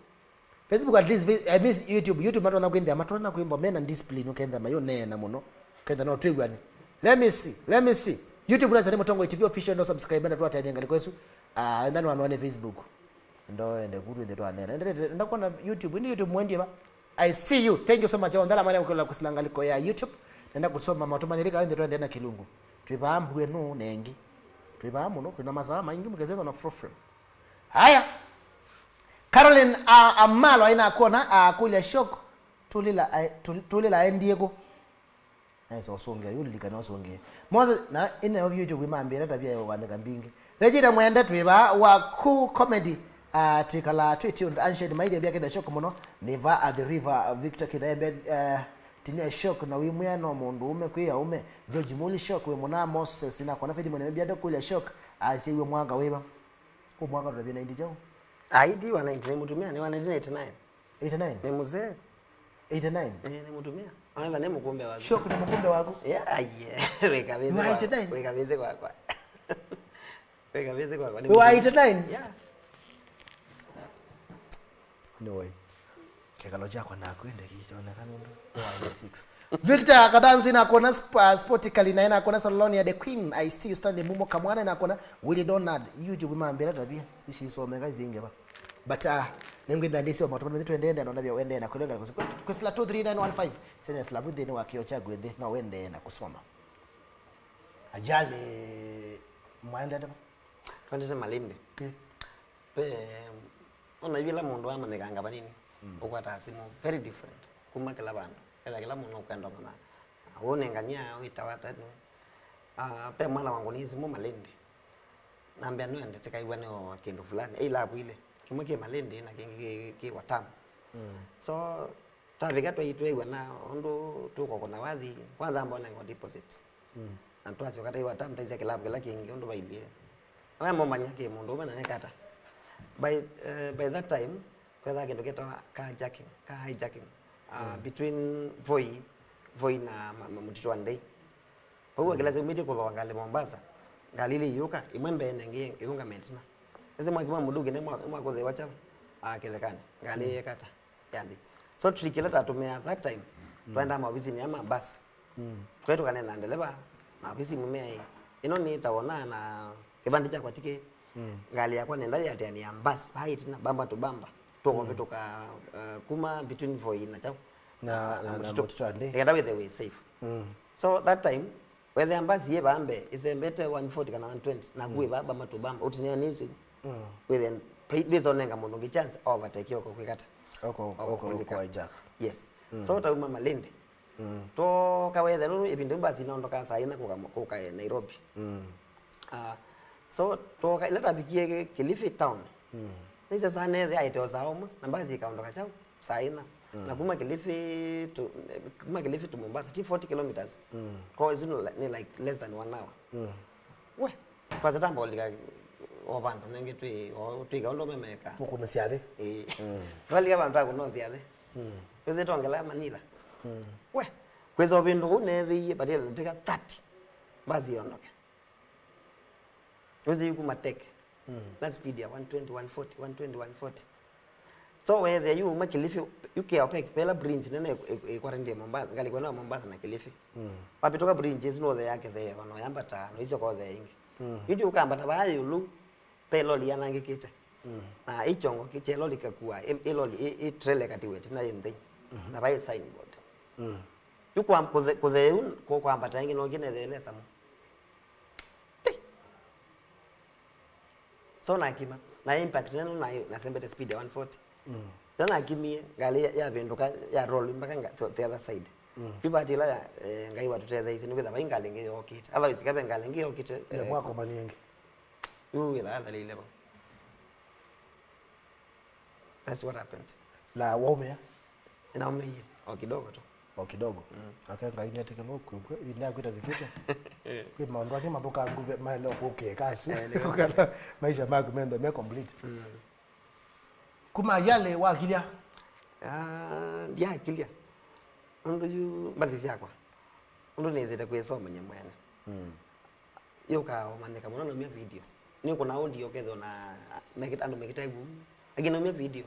Facebook at least, Fe- I miss YouTube. YouTube matonya kwĩnthĩa, matonya kwĩnthĩa mena discipline, ũkenda mayũneena mũno. Kenda no twĩw'ane. Let me see, let me see. YouTube nasa nĩ Mũtongoi T V official, no subscribe na twatania ngalĩko ĩsu. Ah, enda no anwane Facebook. Ndo ende kutu ende twanena. Enda enda kuona YouTube, indi YouTube mwendie ba. I see you. Thank you so much. Ondala mwana kula kusila ngalĩko ya YouTube. Nenda kusoma maũndũ manene ka ende twende na Kĩlungu. Twĩvaa mbue no nengi. Twĩvaa mũno, twĩna masaa maingĩ mukeze na free. Haya. Caroline, uh, Amalo aina kuona, uh, kulia shock. Tulila, uh, tul- tulila endie ku. Nice, ũsũngĩa, yu lilikana ũsũngĩa. Moses, na ine of YouTube imambĩra tabia ya ũandĩka mbingĩ. Regina Mwende twĩva wa ku comedy, uh, twĩkala twĩ tuned. Anshed Maithia mbia kitha shock mũno. Niva at the river, uh, Victor Kithaembe, uh, tinia shock na wimwĩa no mũndũ ume kwĩ aume. George Muli shock we mũna Moses na kona Faith Mwene mbia ndokulia shock. Uh, siwe mwaka wĩva. Ku mwaka tũtavye ninety jau. Aidi wa ninety nĩ mũtumĩa, nĩ wa nineteen eighty-nine. Eighty-nine? Nĩ mzee. Eighty-nine? Eh, nĩ mũtumĩa. Onetha nĩ mũkumbe waku. Sure, kuna mũkumbe waku? Yeah, aye. Weka vĩzĩ kwa. Eighty-nine? Weka vĩzĩ kwakwa. Weka vĩzĩ kwakwa. Nĩ wa mũtumĩa. Eighty-nine? Yeah. Anyway. Kĩkalo kyakwa naku ende kĩkyoneka nũndũ wa six. Victor Kathanzi nakuona sp- uh, Sportically naye nakuona Saloni ya The Queen. I see you standing mumo kamwana nakuona Willy Donald. YouTube mambira tabia. Ici isomeka izinge ba. But uh, ningwenda ndisi wa matomo twendende na ndabia wendee na kulenga kwesila two three nine one five. Sene slabu thini wa kio cha gwende na wendee na kusoma. Ajali mwaenda ndaba. Twendete Malindi. Okay. Pe, ona yu ĩla mũndũ amanyĩkanga vanini, mm, ũkwataa simũ, very different kuma kĩla vandũ. Etha kĩla mũndũ ũkwenda ũmanya. Ũnengania, wĩtawa tenu. Ah, pe mwana wangu nĩ simũ Malindi. Nambĩa nĩwende tĩkaĩw'a nĩ o kĩndũ fulani. Ĩ ilavu ilĩ. Kĩmwe kĩ Malindi na kĩngĩ kĩ, kĩ Watamu. Mm. So, twavika twai twĩw'a na ũndũ tũkũkũna wathi, kwanza amba ũnengwa deposit. Mm. Na twasyoka taiwa tam taisya kĩlavu kĩla kĩngĩ ũndũ vailyĩ. Na we momanya kĩ mũndũ ũme na nĩ kata. By, eh, by that time, kwethaa kĩndũ kĩtawa carjacking, car hijacking, uh, mm, between Voi, Voi na ma- ma- Mũtitũ wa Ndei. Vau, mm, akĩla siumĩtye kũthooa ngalĩ Mombasa, ngalĩ ilĩ iyũka, ĩmwe mbee na ĩngĩ ĩũngame ĩtina. Ĩsu mwaki mwa mũndũ ũngĩ nĩ mwa- nĩ mwakũthĩwa kyaũ? Ah, kĩthekanĩ. Ngalĩ, mm, yekata. Yathi. So trick ĩla tatũmĩaa that time, mm, twaendaa maovisinĩ aa ma bus. Mm. Tũkaĩ tũkanena na ndeleva, na ovisi mũmea ĩ, ĩno nĩ ta wonaa na kĩvandĩ kyakwa tikĩ, mm, ngalĩ yakwa nenda yĩatĩanĩa bus, vaa ĩtina, bamba to bamba, tũkũvĩtũka, mm, uh, kuma between Voi na kyaũ? Na, na, na Mũtitũ. Mũtitũ wa Ndei. Nĩkenda wĩthĩwe wĩ safe. Mm. So that time, wethĩa mbasi yĩ vaa mbee ĩsembete one forty kana one twenty, naku, mm, wĩ vaa bamba to bamba, ũtinĩa nĩ isu. Mm. Wĩthĩa ndwĩsa ũnenga mũndũ ũngĩ chance overtake oko kwĩkata. Oko, oko, oko, oko hijack. Yes. Mm. So tauma Malindi. Mm. Twoka wethĩa nũndũ ĩvinda ĩu mbasi ĩnaondokaa saa ina kũka, kũka Nairobi. Mm. Ah, so twoka ĩla tavikie Kilifi town. Mm. Nĩsya saa nethĩa aĩte o saa ũmwe na mbasi ĩkaondoka kyaũ? Saa ina. Mm. Na kuma Kilifi to, kuma Kilifi to Mombasa, ti forty kilometers. Mm. Kwa hiyo ni like less than one hour. Mm. We, kwanza tamba ulika o vandu nenge twi, o, twika ũndũ memeka. Mũkũnĩsya thĩ. Eh. Mm. Twalika vandu ta kũnũsya thĩ. Mm. Twĩsĩ tongela manyila. Mm. We, kwĩsa ũvindu kũu nethĩie, but ĩla ndatĩka thirty. Mbasi yondoke. Wĩsĩ yu kuma teke. Mm. Na speed ya one twenty, one forty, one twenty, one forty. So wethĩa yu uma Kilifi, yu kĩa opec, pela bridge nene ĩ- ĩ- ĩkwatanĩtye Mombasa, ngalĩko ĩno ya Mombasa na Kilifi. Mm. Wapĩtũka bridge ĩsu nũthea kĩtheo, no yambata, no isyoka ũthea ĩngĩ. Mm. Yu ndio ũkambata vaa ĩũlũ, pe loli yanangĩkĩte. Mm. Na ĩkyongo kĩ- kye loli kakua, ĩ- ĩ loli, ĩ- ĩ trailer katiwe ĩtina ĩ nthĩ. Mm-hmm. Na vai signboard. Mm. Yu kwa kũthe- kũtheu, kũ- kwambata ĩngĩ no ngĩnetheelesa mo. Ti. So nakima. Na impact neno na nasembete speed ya one forty. Mm. Na nakimie, ngalĩ ya- yavĩndũka, ya roll mpaka nga- the, the other side. Mm. Yu vati ĩla ya, eh, Ngai watũtetheeisye nĩkwĩtha vai ngalĩ ĩngĩ yokĩte. Otherwise, kabe ngalĩ ĩngĩ yokĩte, nĩ eh, mwakomanie ĩngĩ. Yu wĩtha athalĩile vau. That's what happened. Na waumĩa? Ninaumĩie, o kidogo tu. O kidogo? Mm. Ake Ngai nĩetĩkĩlwa ũkw'e, ĩvinda yaku ĩtavikĩte. Kwĩ maũndũ angĩ mathũkangu ve- maĩle kũkĩka asu. Eh, nĩ- kana maisha maku menthe me complete. Mm. Kuma yale wakilya? Ah, ndiakilya. Ũndũ yu mbathi syakwa. Ũndũ nĩsĩte kwĩsomany'a mwene. Mm. Yũkaa ũmanyĩka mũno naumya video. Nĩũkũna audio ũkethĩwa na mekĩta, andũ mekĩta ĩvumu. Lakini naumya video,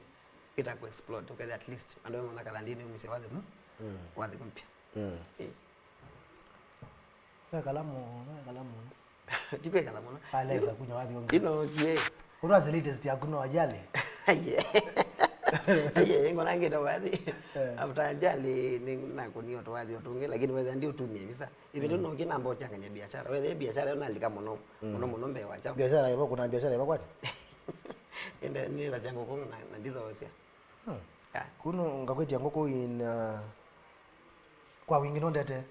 ĩta kũ explode, ũkethĩa at least andũ me mona Kalandini nĩumisye wathi mu-, mm, wathi mpya. Mm. Eh. Wekala mũno, wekala mũno. Ti kwekala mũno. Alesa kunywa wathi ũngĩ. Ino kie. Ũtwasye latest yaku no ajali. Aye. Aye, ngona ngĩta wathi. Eh. After ajali, nĩ nakũnio twathi ũtũngĩ, lakini wetha ndi ũtumie visa. Ĩvinda, mm, no kĩnamba ũkyanganya biashara. Wetha biashara yo nalika mũno, mm, mũno mũno mbee wa chao. Biashara ĩvo, kuna biashara ĩvo kwani? Ende nĩthasya ngũkũ na, na ndithoosya. Hmm. Yeah. Kuno ngakwĩtia ngũkũ in, uh, kwa wingi nondete?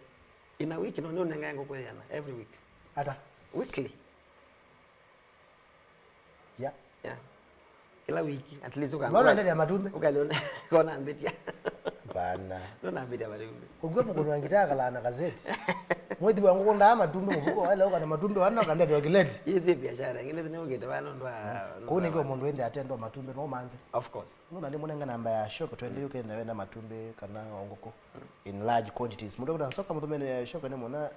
In a week, no, nĩũnengae ngũkũ yĩana every week. Ata? Weekly. Yeah. Yeah. Kila wiki, at least uka-, mbona uka-, endelea matumbĩ? Ukaliona, kona mbitia. Hapana. Ndona mbitia matumbĩ. Ũkw'e mũkũnwa ngitaa kalaa na gazeti. Mwĩthi wa ngũkũ ndaa matumbĩ mũvuko, wale ũka na matumbĩ wana ũkandete wa kileti. Hii si biashara, ingine zini ukite wana ndwa. Kũu nĩkĩo mũndũ ĩndĩ atendwa matumbĩ no manze. Of course. Nũtha nĩ mũnenga namba ya Shoko, twende yũkenda wenda matumbĩ kana o ngũkũ. In large quantities. Mũndũ kuna Shoko mũthumene ya Shoko nĩ mwana,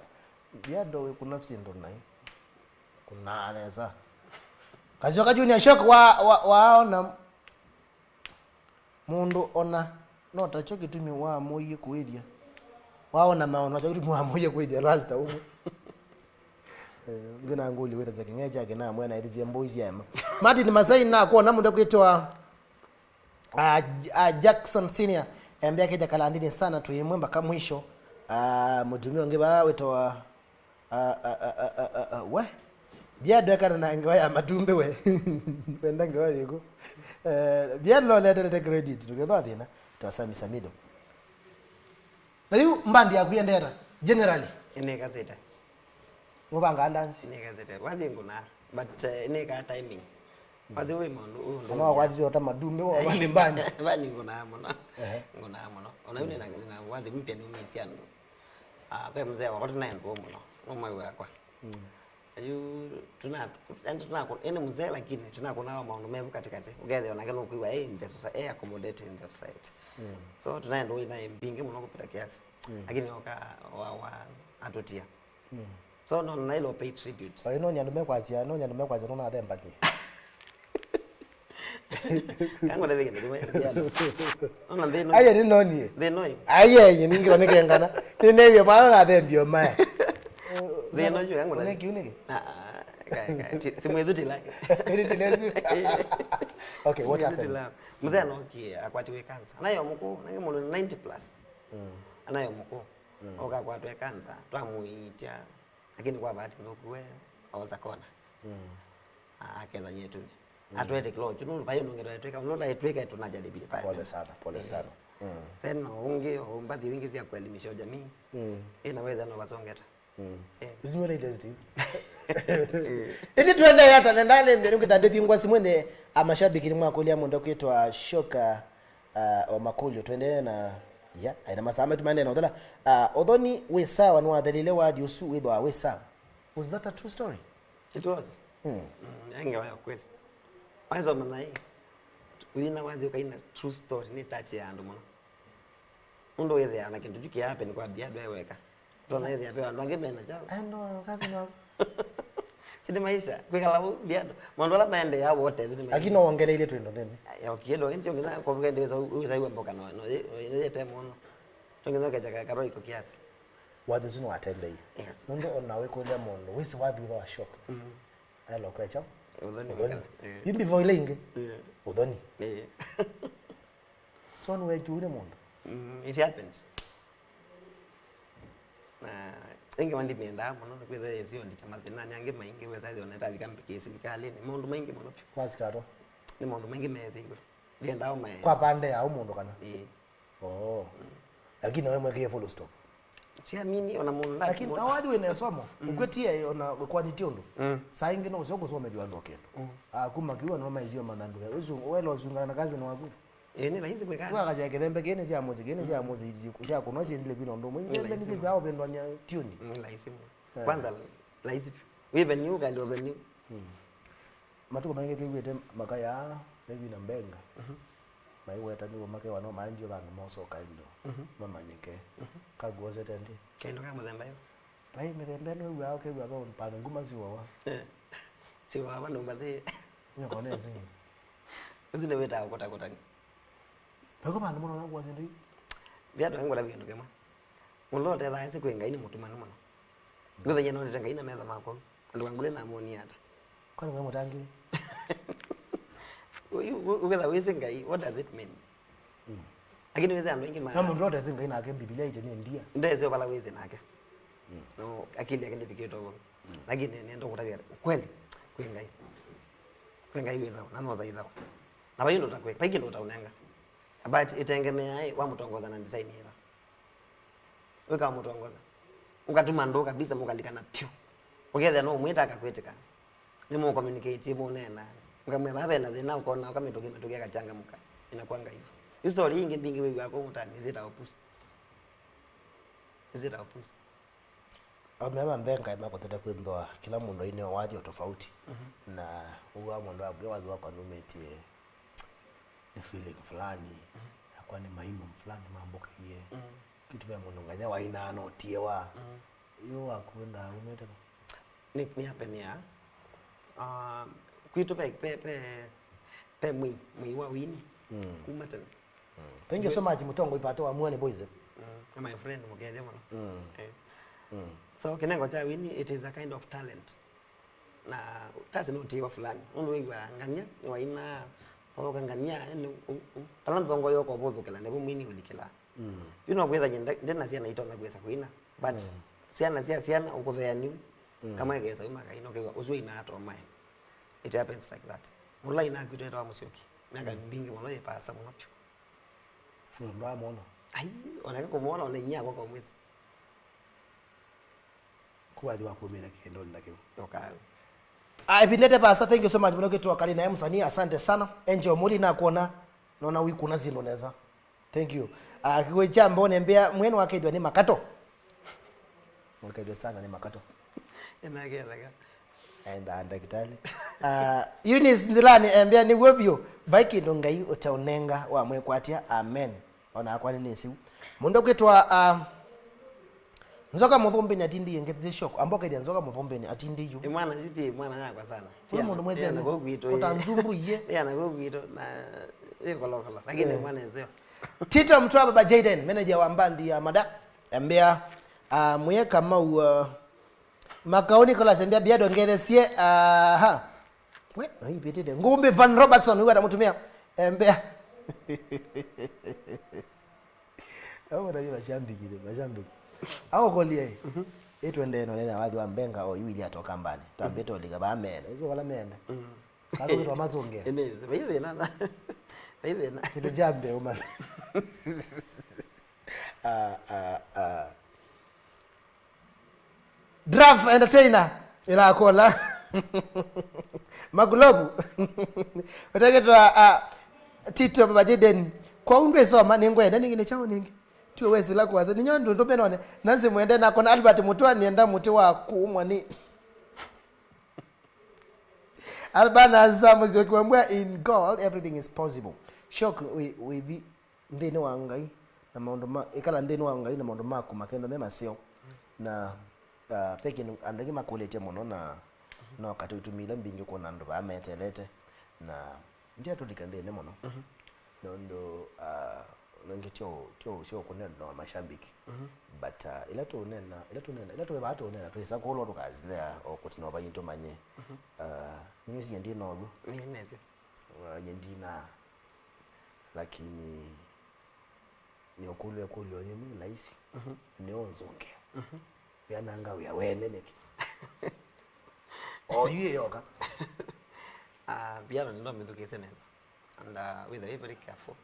biado kuna sindu nai. Kuna nesa. Kasyoka Junior Shoko wa, wa, waona mũndũ ona no takyo kĩtumi wa mũie kũĩthya. Waona maono takyo kĩtumi wa mũie kũĩthya rasta ũmwe. Eh, ngina nguli wĩthasya kĩng'ea kyake na mwena ĩthĩsye mbũi sya ema. Martin Masai na kuona mũndũ kwĩtwa, ah, J-, ah, Jackson Senior, embea kĩja Kalandini sana tuimwe mpaka mwisho. Ah, mũtumia ũngĩ vaa wĩtawa, ah, ah, we? Biado ekana na ngewa ya matumbĩ we. Wenda ngewa yĩkũ? Eh, Biado loletelete credit, ndũkethwa thĩna. Twasami Samido. Na yu mbandi yaku yendeta, generally? Nĩkasĩte. Mũvangaa dance? Nĩkasĩte. Wathi ngũnaa, but, eh, nĩkaa timing. Wathi wĩ maũndũ, ũndũ. Kana wakwatisye ota matumbĩ, wa wathi mbandi? Mbandi ngũnaa mũno. Ehe. Ngũnaa mũno. Ona yu nĩna, nĩna wathi mpya nĩumisye andũ. Ah, ve mzee wakwa tũnaendwa mũno. No mwaĩ wakwa. Mm. Yu tuna, yani tuna, yani mzee lakini tunakũnaa maũndũ mevu katikati. Ũkethĩa onake nũkwĩw'a e in the society, e accommodated in the society. Mm. So tunaenda wĩ na mbingĩ mũno kupita kiasi. Mm. Lakini oka wa, wa atutia. Mm. So no nailo pay tribute. Oyo no nyandu mekwasya, no nyandu mekwasya no nathembanie. Yangu ndavike ndikume. Ona nthĩ ĩno. Aye nĩ nonie. Nthĩ ĩno. Aye nĩ ningĩwa nĩ kengana. Nĩ nevye mwana na thembio mae. Nthĩ ĩno juu yangu ndavike. Nĩkĩ, nĩkĩ? Ah, ah, kai, kai. Ti-, simu yetu tila. Nĩ tila yetu. Okay, what happened? Mzee anokie akwatiwe cancer. Anayo mũkũ, nake mũndũ ninety plus. Mm. Anayo mũkũ. Mm. Okakwatwe cancer, twamuitia. Lakini kwa bahati nthũku we oosa kona. Mm. A-, akethany'a ĩtunĩ. Mm. Atwete kĩlongo kyu, nũndũ vai ũndũ ũngĩ twaĩtwĩka, ũndũ ndaĩtwĩka tũnajaribie pale. Pole sana, pole sana. Mm. Then o ũngĩ, o mbathi ingĩ sya kuelimisha jamii. Mm. Ĩna wetha no vasongeta. Mm. Eh. Isu nĩ latest. Ĩndĩ twendee ata, nenda nĩmbe nĩkwĩtha ndĩvingwa simũ nĩ amashabiki nĩmwakũlya mũndũ kwĩtwa Shoka. Ah, o makũlyo, tũendee na, ya, aĩ na masaa maitũ maendee na ũthela. Ah, ũthoni wĩ sawa, nĩwathelile wathi ũsu wĩthwa wĩ sawa. Was that a true story? It was. Mm. Mm, yaĩ ngewa ya kweli. Waisoma naĩ, wĩna wathi ũkaina true story, nĩ touch ya andũ mũno. Ũndũ wĩthĩaa na kĩndũ kyu kĩ happen kwa bia andũ e weka. Ndona ĩthĩa ve andũ angĩ mena kyaũ. Endo, kazi no. Sini maisha, kwĩkala vau, bia andũ. Maũndũ ala maendeea wote, sini maisha. Lakini no wongereire twĩndo nthĩnĩ. Ai, okay, ndo, ndio nginya kwa vugende wesa, wesa iwe mboka no, no, no, no, yete mũno. Tonginya kecha ka, karoi kwa kiasi. Wathi ũsu nĩwatembeie. Yes. Nũndũ ona wĩkũlya mũndũ, wĩsĩ wathi ũla wa Shoka. Mm. Aelo kwecha. Ũthoni. Ũthoni. Wĩkala, eh. Yu before ile ingĩ. Eh. Ũthoni. Eh. So nĩwekiwe nĩ mũndũ? Mm, it happened. Na ĩngĩ wa ndimĩendaa mũno nĩ kwĩthĩa yĩsiondikya mathĩnanĩ angĩ maingĩ, wesa ĩthĩa ona ĩtavika mbĩkĩ silikalĩnĩ, maũndũ maingĩ mũno vyũ. Wasika atwa? Nĩ maũndũ maingĩ meethĩiwe. Ndiendaa ũmae. Kwa pande ya ũ mũndũ kana? Ĩĩ. Oh. Lakini nawe mwekĩie full stop. Siamini ona mũndũ. Lakini na wathi wĩna ĩsomo, mm, ũkwĩtie ona kwanitie ũndũ. Mm. Saa ingĩ no ũseo kũsomethio andũ o kĩndũ. Mm. Ah, kuma kiu andũ maisio mathandũke. Ũsu wela ũsungana na kazi nĩ waku. Ĩĩ, nĩ laisi kwĩka. Wakasya kĩthembe kĩĩ nĩ sya mũsyĩ, kĩĩ nĩ sya mũsyĩ, ici sya kũnwa syendile kwina ũndũ ũmwe. Nĩ ithembe laisi nĩ mũno. Sya ũvĩndwany'a tiuni. Nĩ laisi mũno. Eh. Kwanza, laisi vyũ. Wĩ venue, ũkaenda venue. Mm. Matukũ maingĩ twĩw'ĩte makaya mekwina mbenga. Mhm. Maiwetanĩw'a makewa no maendie vandũ mosoka indo. Mhm. Mamanyĩke. Mhm. Kaguosete ndi? Kaindo ka mũthemba ĩyo. Vai mĩthemba ĩno wĩw'aa ũkew'a ve vandũ nguma syũawa. Eh. Syũawa vandũ mbathĩ. Nyoko nĩ zingi. Ũsu nĩ wĩtaa kũtakũtani. Vaiko vandũ mũno ya kũasya ndũi. Vya andũ angĩ ngũtavya kĩndũ kĩmwe. Mũndũ ũla ũtethaa ĩsĩ kwĩ Ngai nĩ mũtumanu mũno. Ndũthany'a nonete Ngai na metho makwa. Andũ angĩ namwonie ata? Kwani we mũtangĩĩe? Ũketha wĩsĩ Ngai, what does it mean? Lakini wĩsĩ andũ aingĩ ma- Na mũndũ ũla ũtesĩ Ngai nake Mbivilia ĩtye nĩ ndia. Ndesĩ vala wĩsĩ nake. No, akili yake ndĩvikĩte ũvo. Lakini nĩenda kũtavya kweli, kwĩ Ngai. Kwĩ Ngai wĩthawa, na nothaithawa. Na vai ũndũ ũtakwĩka, vai kĩndũ ũtaũnenga. But ĩtengemeae wamũtongoza na design yĩva. Wĩkamũtongoza. Ũkatuma ndũũ kabisa mũkalikana pyũ. Ũkethĩa no ũmwĩta akakwĩtĩka. Nĩmũcommunicate, mũneena. Mũkamwĩa vaa vena thĩna, ũkona ũkamĩtũkĩa mĩtũkĩ akachangamũka. Inakuanga hivyo. Yu story ingĩ mbingĩ wĩw'aa kũu mũtaani nĩsyĩtawa pusi. Nĩsyĩtawa pusi. Aũme ma Mbenga makũthete kwĩthĩwa kĩla mũndũ aineo wathi o tofauti. Na ũw'aa mũndũ ambwĩa wathi wakwa numĩtie nĩ feeling fulani, yakwa nĩ maimu fulani mambũkĩie. Kĩtu ve mũndũ nganya wainaa no tiewa. Yu waku endaa umĩte va? Nĩ, nĩ hapenia. Ah, kwitũ ve, ve, ve, ve mwĩi, mwĩi wa wini. Kuma tene. Thank you so much, Mũtongoi Pato wa Mwene Boys. Mm, my friend mũkethya mũno. Eh. So kĩnengo kya wini, it is a kind of talent. Na tasi nũtiwa fulani. Nũndũ wĩw'a ngania nĩwaina oka ngania ene u- u- vala nthongo yoka ũvũthũkĩla nĩvo mwini ũlikĩlaa. Yu no kwĩthany'a nde- ndena syana itonya kwĩsa kũina, but syana sya syana ũkũtheanĩu kamwe kesa uma kaina ũkew'a ũsu ina atomae. It happens like that. Mũla ina akwitũ etawa Mũsyoki, myaka mbingĩ mũno yĩ paasa mũno vyũ. Ndwamwona? Ai, onake kũmwona ona inyia kwakwa mwĩsĩ. Kuwathi wa kumĩra kĩndũnĩ na kĩu. Ndũkawe. Ah, ĩvindete pasa, thank you so much mũno kĩtwa kali naye msanii, asante sana. Angel Muli nakuona, naona wikuna zino neza. Thank you. Ah, kiwe cha mbone mbea mwene wakethwa ni makato. Wakethwa sana ni makato. Ena ketheka. Enda ndakitali. Ah, Eunice Ndilani embea ni wovyo, vai kindu Ngai utaunenga wa mwekwatia. Amen. Ona akwa nĩ nĩsĩ. Mũndũ ũkwĩtwa, ah, Nzoka Mũthũmbĩnĩ atindĩie ngethĩ shock. Ambokethya Nzoka Mũthũmbĩnĩ atindĩie. Ĩ mwana yu ti mwana yakwa sana. Ti mwana, mwana kwitũ. Ũtanzumbuie. Ĩ ana kũu kwitũ na ĩ kolokolo. Lakini mwana ĩseo. Tito Mtwa, Baba Jayden, manager wa mbandi ya Mada. Embea, ah, Mwiye Kamau, ah, Makau Nicholas, embea Biado ngethesie. Aha. We, no ipitite. Ngumbi Van Robertson, huyu atamtumia. Embea. Au na yule mashabiki, mashabiki. Au kolia hii. Itwe ndeno nena wathi wa Mbenga o yu ili atoka mbani. Tambito liga ba mena. Hizo wala mena. Kado kwa mazonge. Enezi. Baidhe nana. Baidhe na. Kitu jambe uma. Ah, ah, ah. Draft entertainer ĩlakola makulovu. Ũteketwa a Tito Baba Jaden. Kwa undwe soma nĩngwenda nĩngĩ nĩ chao nĩngĩ. Tuwe wesila kwaza ninyo ndũ ndũmenone. Nansi mwende nakona Albert Mutwa nienda mũtĩ wa kuumwa nĩ Albert na Sam Zioki wambwa in God everything is possible. Shock we we nthĩnĩ wa Ngai na maũndũ ma, ĩkala nthĩnĩ wa Ngai na maũndũ maku makethwa me maseo. Na, ah, ve kĩndũ andũ aingĩ makũlĩtye mũno, na no katĩ itumi ila mbingĩ kwona andũ vaa meteelete, na ndia tũlika nthĩnĩ mũno. Nũndũ, ah, nĩngĩ tyo, tyo, tyo kũnena na mashabiki. But, ah, ila tũnena, ila tũnena, ila tũĩ vaa tũnena, twĩsa kũlwa tũkazilea o kũtina ũvai tũmanye. Ah, nĩnĩsinya ndina ũw'o. Nĩnĩsĩ. Ah, nye ndina, lakini nĩũkũlw'a ĩkũlyo yĩmwe laisi, nĩũnzũngĩa. Wĩananga wĩa wene nĩkĩ? O yu ĩyoka. Ah, piano nĩndomĩthukĩĩsye nesa. And, uh, wĩthe wĩ very careful.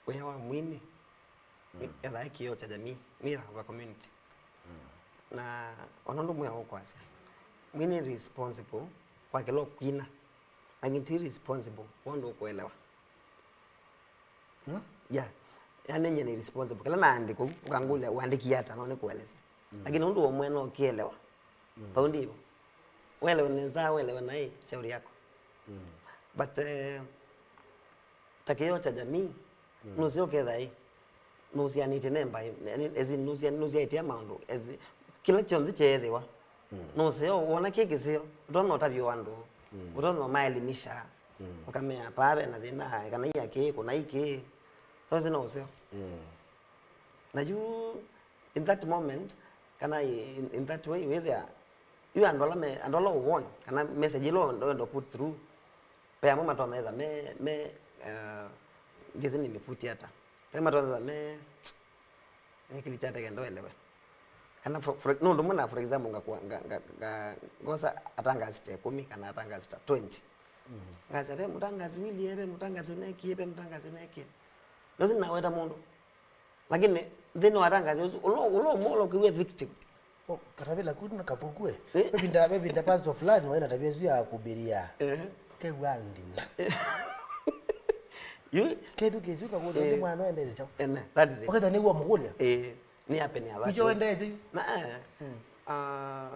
Wĩa wa mwini, ethaa kĩoo kya jamii, mirror of a community. Na ona ũndũ mwĩa ũkwasya, mwini responsible kwa kĩla ũkwina, lakini ti responsible kwa ũndũ ũkũelewa. Hmm? Yeah. Yani nye nĩ responsible. Kĩla naandĩka ũu, ũkangũlya, "Ũandĩkie ata?" No nĩkũelesya. Lakini ũndũ ũmwe no ũkĩelewa. Vau ndĩvo. Welewe nesa, welewe naĩ, shauri yako. But, eh, ta kĩoo kya jamii, nũseo ketha ĩ. nũsianĩtye nemba, as in, nũsia-, nũsyaĩtye maũndũ, as in, kĩla kyonthe kyeethĩwa. Mm. Nũseo, wona kĩ kĩseo, ũtonya ũtavya andũ, mm, ũtonya ũmaelimisha, mm, ũkamea, paa ve na thĩna, kana ia kĩ, kũna ikĩ. So, ĩsu no ũseo. Mm. Na yu, in that moment, kana i-, in, in that way, wĩthĩa, yu andũ ala me, andũ ala ũwoni, kana message ĩla ũenda put through, ve amwe matonya etha me, me, uh, ndizi nĩmĩputi ata. Ve matonya etha me, ekĩli kyateke ndoelewe. Kana for, for, nũndũ mũna, for example, nga, nga, nga, nga, ngosa atangasi ta ĩkũmi kana atangasi ta twenty. Mm. Ngasa, ve mũtangasi wilie, ve mũtangasi ũnekie, ve mũtangasi ũnekie. Nosi naweta mũndũ. Lakini nthĩnĩ wa atangasi ũsu, ũla, ũla ũmwe ũla ũkĩw'e victim. O, katavĩla ku na kathũkue. Eh? Vevinda, vevinda pastor fulani waĩ na tavia ĩsu ya kubiria. Eh. Kew'a ndina. Yu? Kĩndũ kĩsu kakũthwa nĩ, eh, mwana wendete chao. Ene, that is it. Ũkethwa nĩw'o mũkũlya. Eh, nĩ happen ya that. Icho wendete yu. Na, eh, mm, ah,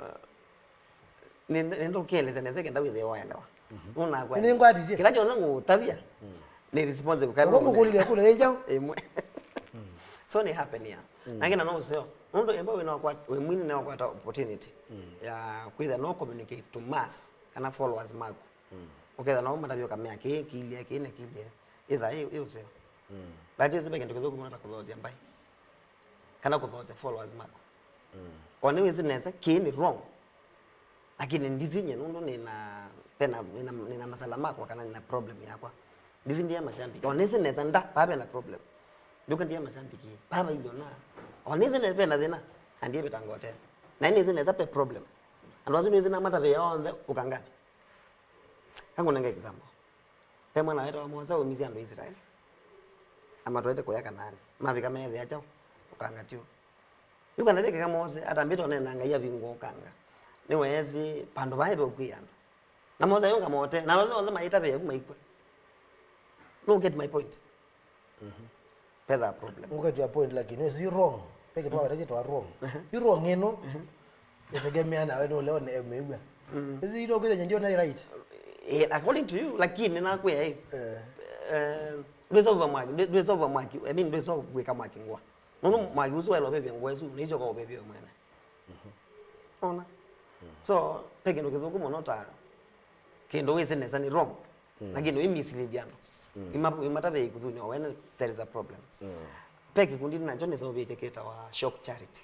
nĩ, nĩ ndũkĩelesya nesa kenda wĩthĩe waelewa. Mhm. Nũnakwa. Nĩ ngwatisye. Kĩla kyonthe ngũtavya, mm, nĩ responsible. Ũla mũkũlilya kũlya yĩ chao. Ĩmwe. Mm. So nĩ happen ya. Mm. Nake na no ũseo. Nũndũ emba wĩna wakwa-, wĩ mwini na wakwata opportunity, mm, ya kwĩtha no communicate to mass kana followers maku. Mm. Ũkethĩa no matavye ũkamea kĩĩ kĩilye, kĩĩ nĩ kĩilye. Ĩtha ĩ, ĩ ũseo. Mm. That is, ve kĩndũ kĩthũku mũno ta kũthoosya mbaĩ. Kana kũthoosya followers maku. Mm. O nĩwĩsĩ nesa kĩĩ nĩ wrong. Lakini ndithi nye nũndũ nĩna, pena, nĩna, nĩna masala makwa kana nĩna problem yakwa. Ndithi ndiye mashabiki. O nĩsĩ nesa nda, paa pena problem. Nduka ndiye mashabiki. Paa vailyo na. O nĩsĩ nesa pena thĩna, na ndiye vĩtangote. Na nĩsĩ nesa pe problem. Andũ asu nĩsĩ na matavĩa onthe ũkangani. Kangunenge example. Ve mwana wetawa Mosa waumisye andũ Israel. Amatwaĩte kũya Kanaani. Mavika meethĩa kyaũ? Ũkanga tyo. Yu kana vekeka Mose atambĩte ũneena Ngai avingũa ũkanga. Nĩweesĩ vandũ vaa ve ũkwĩa andũ. Na Mose ayũnga mote, na asu onthe maitavĩa vu maikw'a. No get my point? Mhm. Petha problem. Ũketwa point, lakini wĩsĩ yu wrong. Peke twaweta chitwa wrong. Mhm. Yu wrong ĩno. Mhm. Ĩtegemea nawe nũle one ũmĩw'a. Mm. Ĩsĩ ino kwĩthenya ndio na right. Eh, according to you, lakini nakwĩa, eh. Eh. Eh, ndwĩsova mwaki, ndwĩ-, ndwĩsova mwaki, I mean, ndwĩsova kwĩka mwaki ngũa. Nũndũ mwaki ũsu waĩle ũvĩvya ngũa ĩsu, nĩsyo kwa ũvĩvya we mwene. Mhm. Ona? Mm. So, ve kĩndũ kĩthũku mũno ta kĩndũ wĩsĩ nesa nĩ wrong. Mm. Lakini wĩ mislead andũ. Mm. Ima-, imatavya ikuthunĩ o wene, there is a problem. Mm. Ve kĩkundi nakyo nĩseũvĩtye kĩtawa Shock Charity.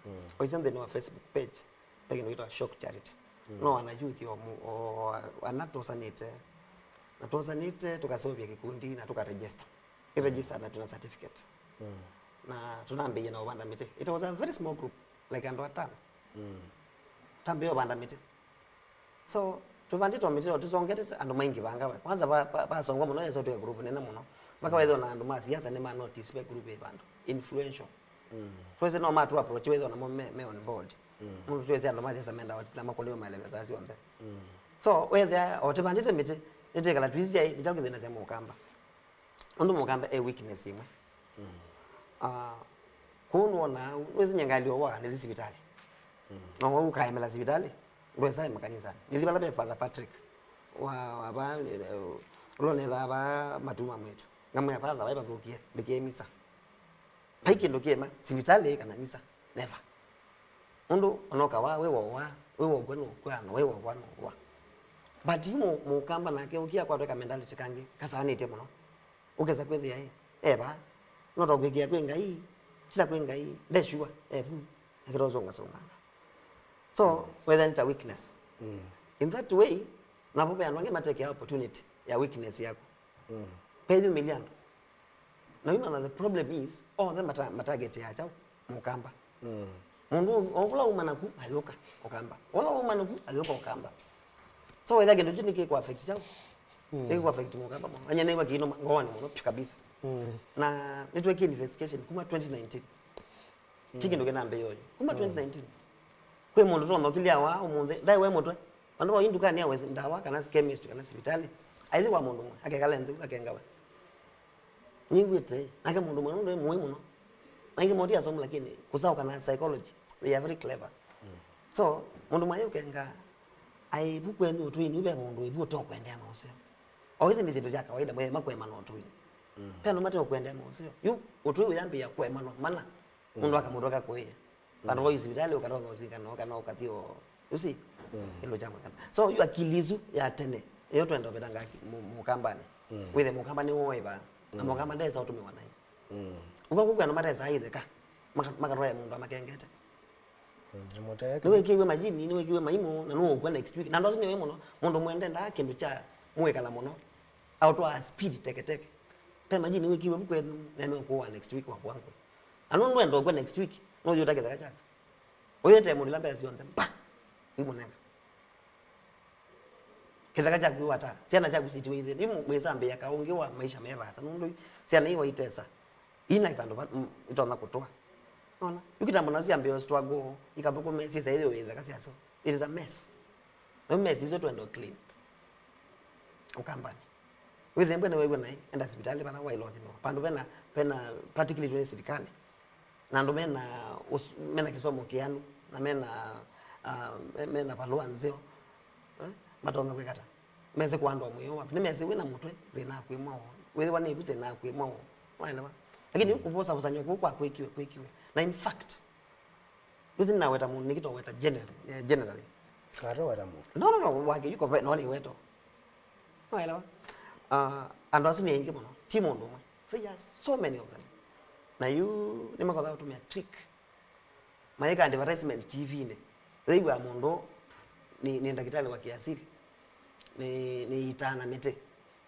Mm. Oisya nthĩnĩ wa Facebook page, ve kĩndũ kĩtawa Shock Charity. Mm. No ana youth o mu-, o ana twosanĩte, na twosanĩte tũkaseũvya kĩkundi na tũkaregister. Ĩ register na tuna certificate. Mm. Na tũnambĩie na ũvanda mĩtĩ. It was a very small group, like andũ atano. Mm. Tambĩie ũvanda mĩtĩ. So, tũvandĩte o mĩtĩ, tũsongete andũ maingĩ vangawe. Kwanza va, va, vasongwa mũno, yeso twĩ group nene mũno. Mpaka wethĩwa na andũ ma siasa nĩ ma notice ve group ĩ vandũ. Influential. Mm. Twese no matu approach wethĩwa namo me, me on board. Mm. Mũndũ twese andũ ma siasa menda na makũlĩwa maeleve saa syonthe. Mm. So, wethĩa o tũvandĩte mĩtĩ, nĩtwĩkala twĩsĩ ai, nĩ kyaũ kĩthĩnasya mũkamba. Ũndũ mũkamba e weakness ĩmwe. Mm. Ah, kũu nĩwonaa, nĩwĩsĩ nye ngalĩ ũwa nĩthi sivitalĩ. Mm. Na ũwa ũkaemela sivitalĩ, ndwesa ema kanisani. Nĩthi vala ve Father Patrick. Wa, wa va, eh, ũla ũnethaa va matuma mwetu. Ngamwĩa, "Father, vai vathũkie, mbĩkĩe misa." Vai kĩndũ kĩema, sivitalĩ kana misa, never. Ũndũ ona ũkawaa, wĩ wa ũwaa, wĩ wa ũkw'a nũkw'a, na wĩ wa ũwaa nũkw'a. But yu mũ-, mũkamba nake ũkĩa kwatweka mentality kangĩ, kasaanĩtye mũno. Ũkesa kwĩthĩa ĩ, e vaa, no ta kwĩkĩa kwĩ Ngai, ti ta kwĩ Ngai, nde sure, e vu, akĩta ũsũngasũnganga. So, mm, wethĩa nĩ ta weakness. Mm. In that way, navo ve andũ angĩ matekea opportunity ya weakness yaku. Mm. Peyumĩlya andũ. Na wĩmanya the problem is, onthe mata-, matargetea kyaũ? Mũkamba. Mm. Mũndũ o ũla uma naku, ayũka, ũkamba. Ũla uma naku, ayũka, ũkamba. So, wetha kĩndũ kyu nĩkĩkũ affect kyaũ? Mm. Nĩkĩkũ affect mũkamba mũno. Anya nĩwa kĩinũma ngoonĩ mũno, pyu kabisa. Mm. Na nĩtwekĩ investigation kuma twenty nineteen. Ti kĩndũ kĩnambĩĩa ũyu. Kuma twenty nineteen. Kwĩ mũndũ tũtonya ũkilya wa ũmũnthĩ, ndaĩ we mũtwe. Vandũ va ũi ndukanĩ ya West ndawa, kana chemist, kana sivitalĩ. Aithi kwa mũndũ ũmwe, akekala nthĩ, akengawe. Nĩw'ĩte, nake mũndũ ũmwe nũndũ e mũĩ mũno. Na ingĩ moti asomu, lakini kũsaũ kana psychology, they are very clever. So, mũndũ mwaĩ ũkenga, aivu kwenyu ũtũinĩ, ũve mũndũ ivu ũtokwendea maũseo. O ici nĩ syĩndũ sya kawaida, mwe makwema na ũtũinĩ. Mm. Pe andũ mate ũkwendea maũseo. Yu, ũtũi ũyambĩĩa kũemanwa mana. Mm. Mũndũ akamũtweka kũĩa. Vandũ va sivitalĩ ũkatonya ũsindano kana ũkathi o, you see? Mm. Kĩndũ kya mũthemba. So, yu akili isu ya tene, ĩyo twenda ũvetanga aki-, mũ-, mũkambanĩ. Mm. Wĩthe mũkamba nĩ woĩ vaa. Na mm, mũkamba ndesa ũtũmĩwa naĩ. Mm. Ũka kũkwĩa andũ matesa itheka, maka-, makatwae mũndũ amakengete. Mm, nĩ mũteke. Nĩwĩkĩiwe majini, nĩwĩkĩiwe maimũ, na nũũkw'a next week. Na andũ asu nĩoĩ mũno, mũndũ mwende ndaa kĩndũ kya mũĩkala mũno. Aũtwaa speed teketeke. Pe majini wĩkĩiwe vu kwenyu, neme ũkũwa next week wakwa ngwe. Na nũndũ wenda ũkw'a next week, no ũyũta kĩtheka kyaku. Ũyĩtee mũndũ ila mbesa syonthe, mba! Imũnenga. Kĩtheka kyaku wata, syana syaku sitiwe ithĩna. Yu mwĩsambĩĩa kaũ ũngĩ wa maisha me vaasa, nũndũ syana iwa itesa. Ina vandũ va, mm, itonya kũtũa. Nona? Yu kitambo nasu syambĩĩa struggle, ikathũkũme, syĩsa ithĩo itheka syasyo. It is a mess. Na yu mess isu twenda clean. Ũkambanĩ. Wĩthembwe nĩ wew'a naĩ, enda sivitalĩ vala waĩle ũthimiwa. Vandũ vena, vena, particularly twĩ nĩ silikalĩ. Na andũ mena ũs-, mena kĩsomo kĩanu, na mena, ah, me-, mena valũa nzeo, eh, matonya kwĩka ata? Mese kũandwa mwĩĩ waku. Nĩmese wĩna mũtwe, thĩna waku ĩmwe woo. Wĩthĩwa nĩ ĩvu, thĩna waku ĩmwe woo. Waelewa? Lakini mm, kũvũsavũsany'a kũu kwa kwĩkiwe, kwĩkiwe. Na in fact, nĩsĩ naweta mũndũ, nĩkĩtoweta generally, eh, generally. Katoweta mũndũ. No, no, no, wake yuko ve, no nĩ weto. Waelewa? Ah, andũ asu nĩ aingĩ mũno. Ti mũndũ ũmwe. There are so many of them. Na yu nĩmakothaa kũtũmĩa trick. Mayĩka advertisement T V-inĩ. Thĩiw'a mũndũ nĩ, nĩ ndakĩtalĩ wa kĩasili. Nĩ, nĩ itaa na mĩtĩ.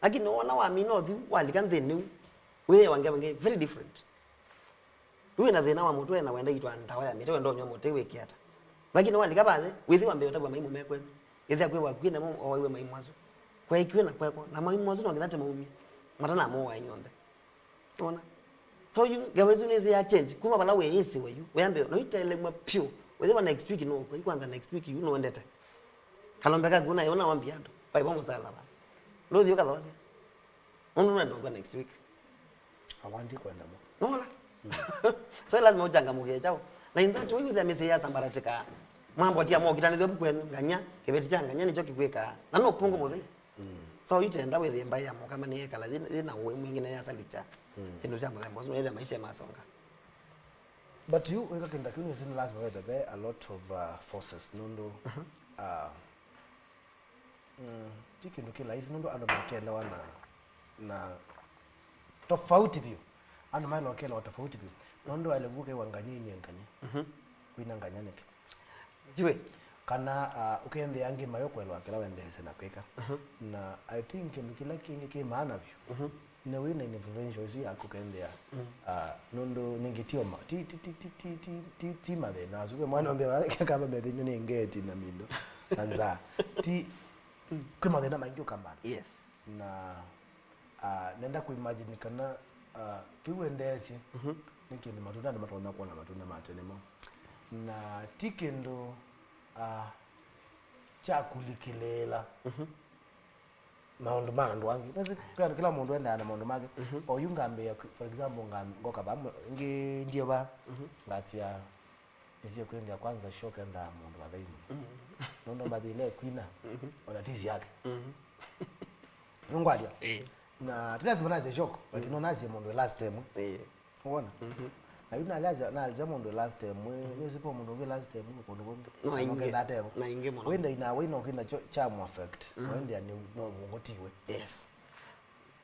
Lakini wona wamina ũthiu, walika nthĩnĩ u, wĩĩwa ngewa ngĩ very different. Yu wĩna thĩna wa mũtwe na wenda itwa ndawa ya mĩtĩ, wenda ũnywa mũtĩ wĩke ata. Lakini walika vathĩ, wĩthi wambee ũtavw'a maimũ me kwenyu. Ĩthĩa kwĩ wakw'ĩ namo owaiwe maimũ asu. Kweekiwe na kwekwa, na maimũ asu no nginya tĩmaumye. Matanamũwa inyw'onthe. Wona? So yu, ngewa isu nĩsĩ ya change. Kuma vala wĩĩsĩwe yu, wĩambe, no itelemwe pyũ. Wĩthĩwa next week no, kwa kwanza next week yu no ndete. Kalombe kaku na yona wambia ndo. Pai bomo sala ba. Ndo thio kathosia. Nũndũ nũenda ũkw'a next week. Awa ndikwenda mo. Nona? Mm. So lazima ũchangamũke kyaũ. Na in that way, wĩthĩa mĩsyĩ yasambaratika. Mambo ti amokĩtanĩthw'a vu kwenyu, nganya, kĩveti kya nganya nĩkyo kĩkwĩkaa. Na no pungu mũthei. Mm. So yu tenda wĩthĩe mbaĩ ya mũkamba nĩyekala yĩ, yĩ na ũĩ mwingĩ na yasalukya. Mm. Syĩndũ sya mũthemba ũsu, wĩthĩa maisha masonga. But yu wĩka kĩndũ kĩu nĩsĩ nĩ lazima wethe ve a lot of, uh, forces. Nũndũ, uh, Mm, ti kĩndũ kĩ laisi nũndũ andũ makelewa na, na tofauti vyũ. Andũ maĩle ũkelewa tofauti vyũ. Nũndũ waĩle kũkĩwa ngany'a inie ngany'a. Mhm. Kwina ngany'a nĩkĩ? Jiwe. Kana, ah, ũkethĩa angĩ mayũkwelewa kĩla wendeesya na kwĩka. Mhm. Na I think kĩndũ kĩla kĩngĩ kĩ maana vyũ. Mhm. Nĩ wĩna influential ĩsu yaku ũkethĩa, mm, ah, nũndũ nĩngĩ ti oma, ti, ti, ti mathĩna asu. Ve mwana ũmbĩa kamba methĩny'o nĩ ngeti na mindo na nzaa. Ti, mm, kwĩ mathĩna maingĩ ũkambana. Yes. Na, ah, nenda kũimagine kana, ah, kĩu wendeesye, mhm, nĩ kĩndũ matunda andũ matonya kuona matunda ma tene mo. Na ti kĩndũ, ah, kya kũlikĩlĩĩla. Mhm. Maũndũ ma andũ angĩ. Nĩsĩ, kwĩ andũ, kĩla mũndũ endaa na maũndũ make. Mhm. O yu ngambĩĩa, for example, nga-, ngoka vaa, ngĩ-, ndie vaa, mhm, ngasya, nĩsie kwĩnthĩa kwanza shock endaa mũndũ athaimu. Mhm. Nũndũ mathĩna ekwina, mhm, ona tisi yake. Mhm. Nũngwalya? Ĩĩ. Na tĩlasima nasye shock, but, mm, no nasye mũndũ last time. Ĩĩ. Wona? Mhm. Na yu nalya, nalya mũndũ last time, eh, mhm, nĩũsĩ po mũndũ ũngĩ last time, kũndũ kũngĩ. No, aingĩ. Nokenda atevo. Na aingĩ mũno. Wĩnda inawe ino kĩna kya mu affect. Mhm. Wĩnda ni no mũngũtiwe. Yes.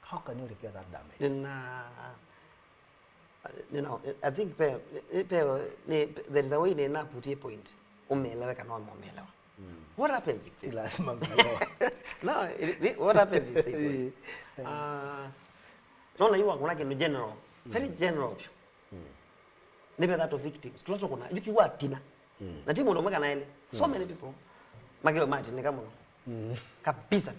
How can you repair that damage? Nina, nina, I think pe, pe, ni, there is a way nina put a point. Ũmĩelewe kana ũmĩelewa. Mm. What happens is this. Lazima melewa. No, it, it, what happens is this. Eh. Ah, nona yu wakũna kĩndũ general. Mm. Very general vyũ. Mm. Nĩ vetha tũ victims. Tũla tũkũna. Yu kĩu watina. Mm. Na ti mũndũ ũmwe kana elĩ. So, mm, many people. Makeo matinĩka mũno. Mm. Kabisa.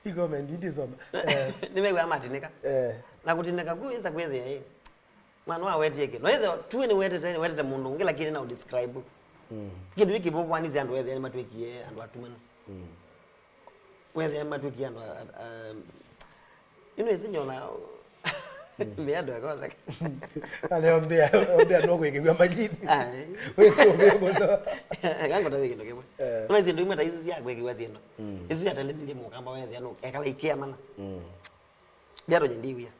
Iko mendi ndisoma. Eh. Nĩmew'a matinĩka. Eh. Na kũtinĩka kũ ĩsa kwĩthĩa ĩ. Mwana wa wetie kĩ. No ĩthĩwa tuwe nĩ wetete, nĩ wetete mũndũ ũngĩ, lakini na ũdescribe. Mm. Kĩndũ hiki bũkwanisya andũ ethĩa nĩ matwĩkie andũ atumanu. Mm. Wethĩa nĩ matwĩkie andũ a, a, a, you know, ĩsi nyona, mm, mĩando yakotheka. Ale ombea, ombea no kwĩkĩw'a majini. Ai. Wĩsũvie mũno. Ngangota wĩ kĩndũ kĩmwe. Eh. Kuna syĩndũ imwe ta isu sya kwĩkĩw'a syĩndũ. Mm. Isu yatelemithie mũkamba wethĩa no, ekala ikĩa mana. Mm. Ndiatonya ndiwia.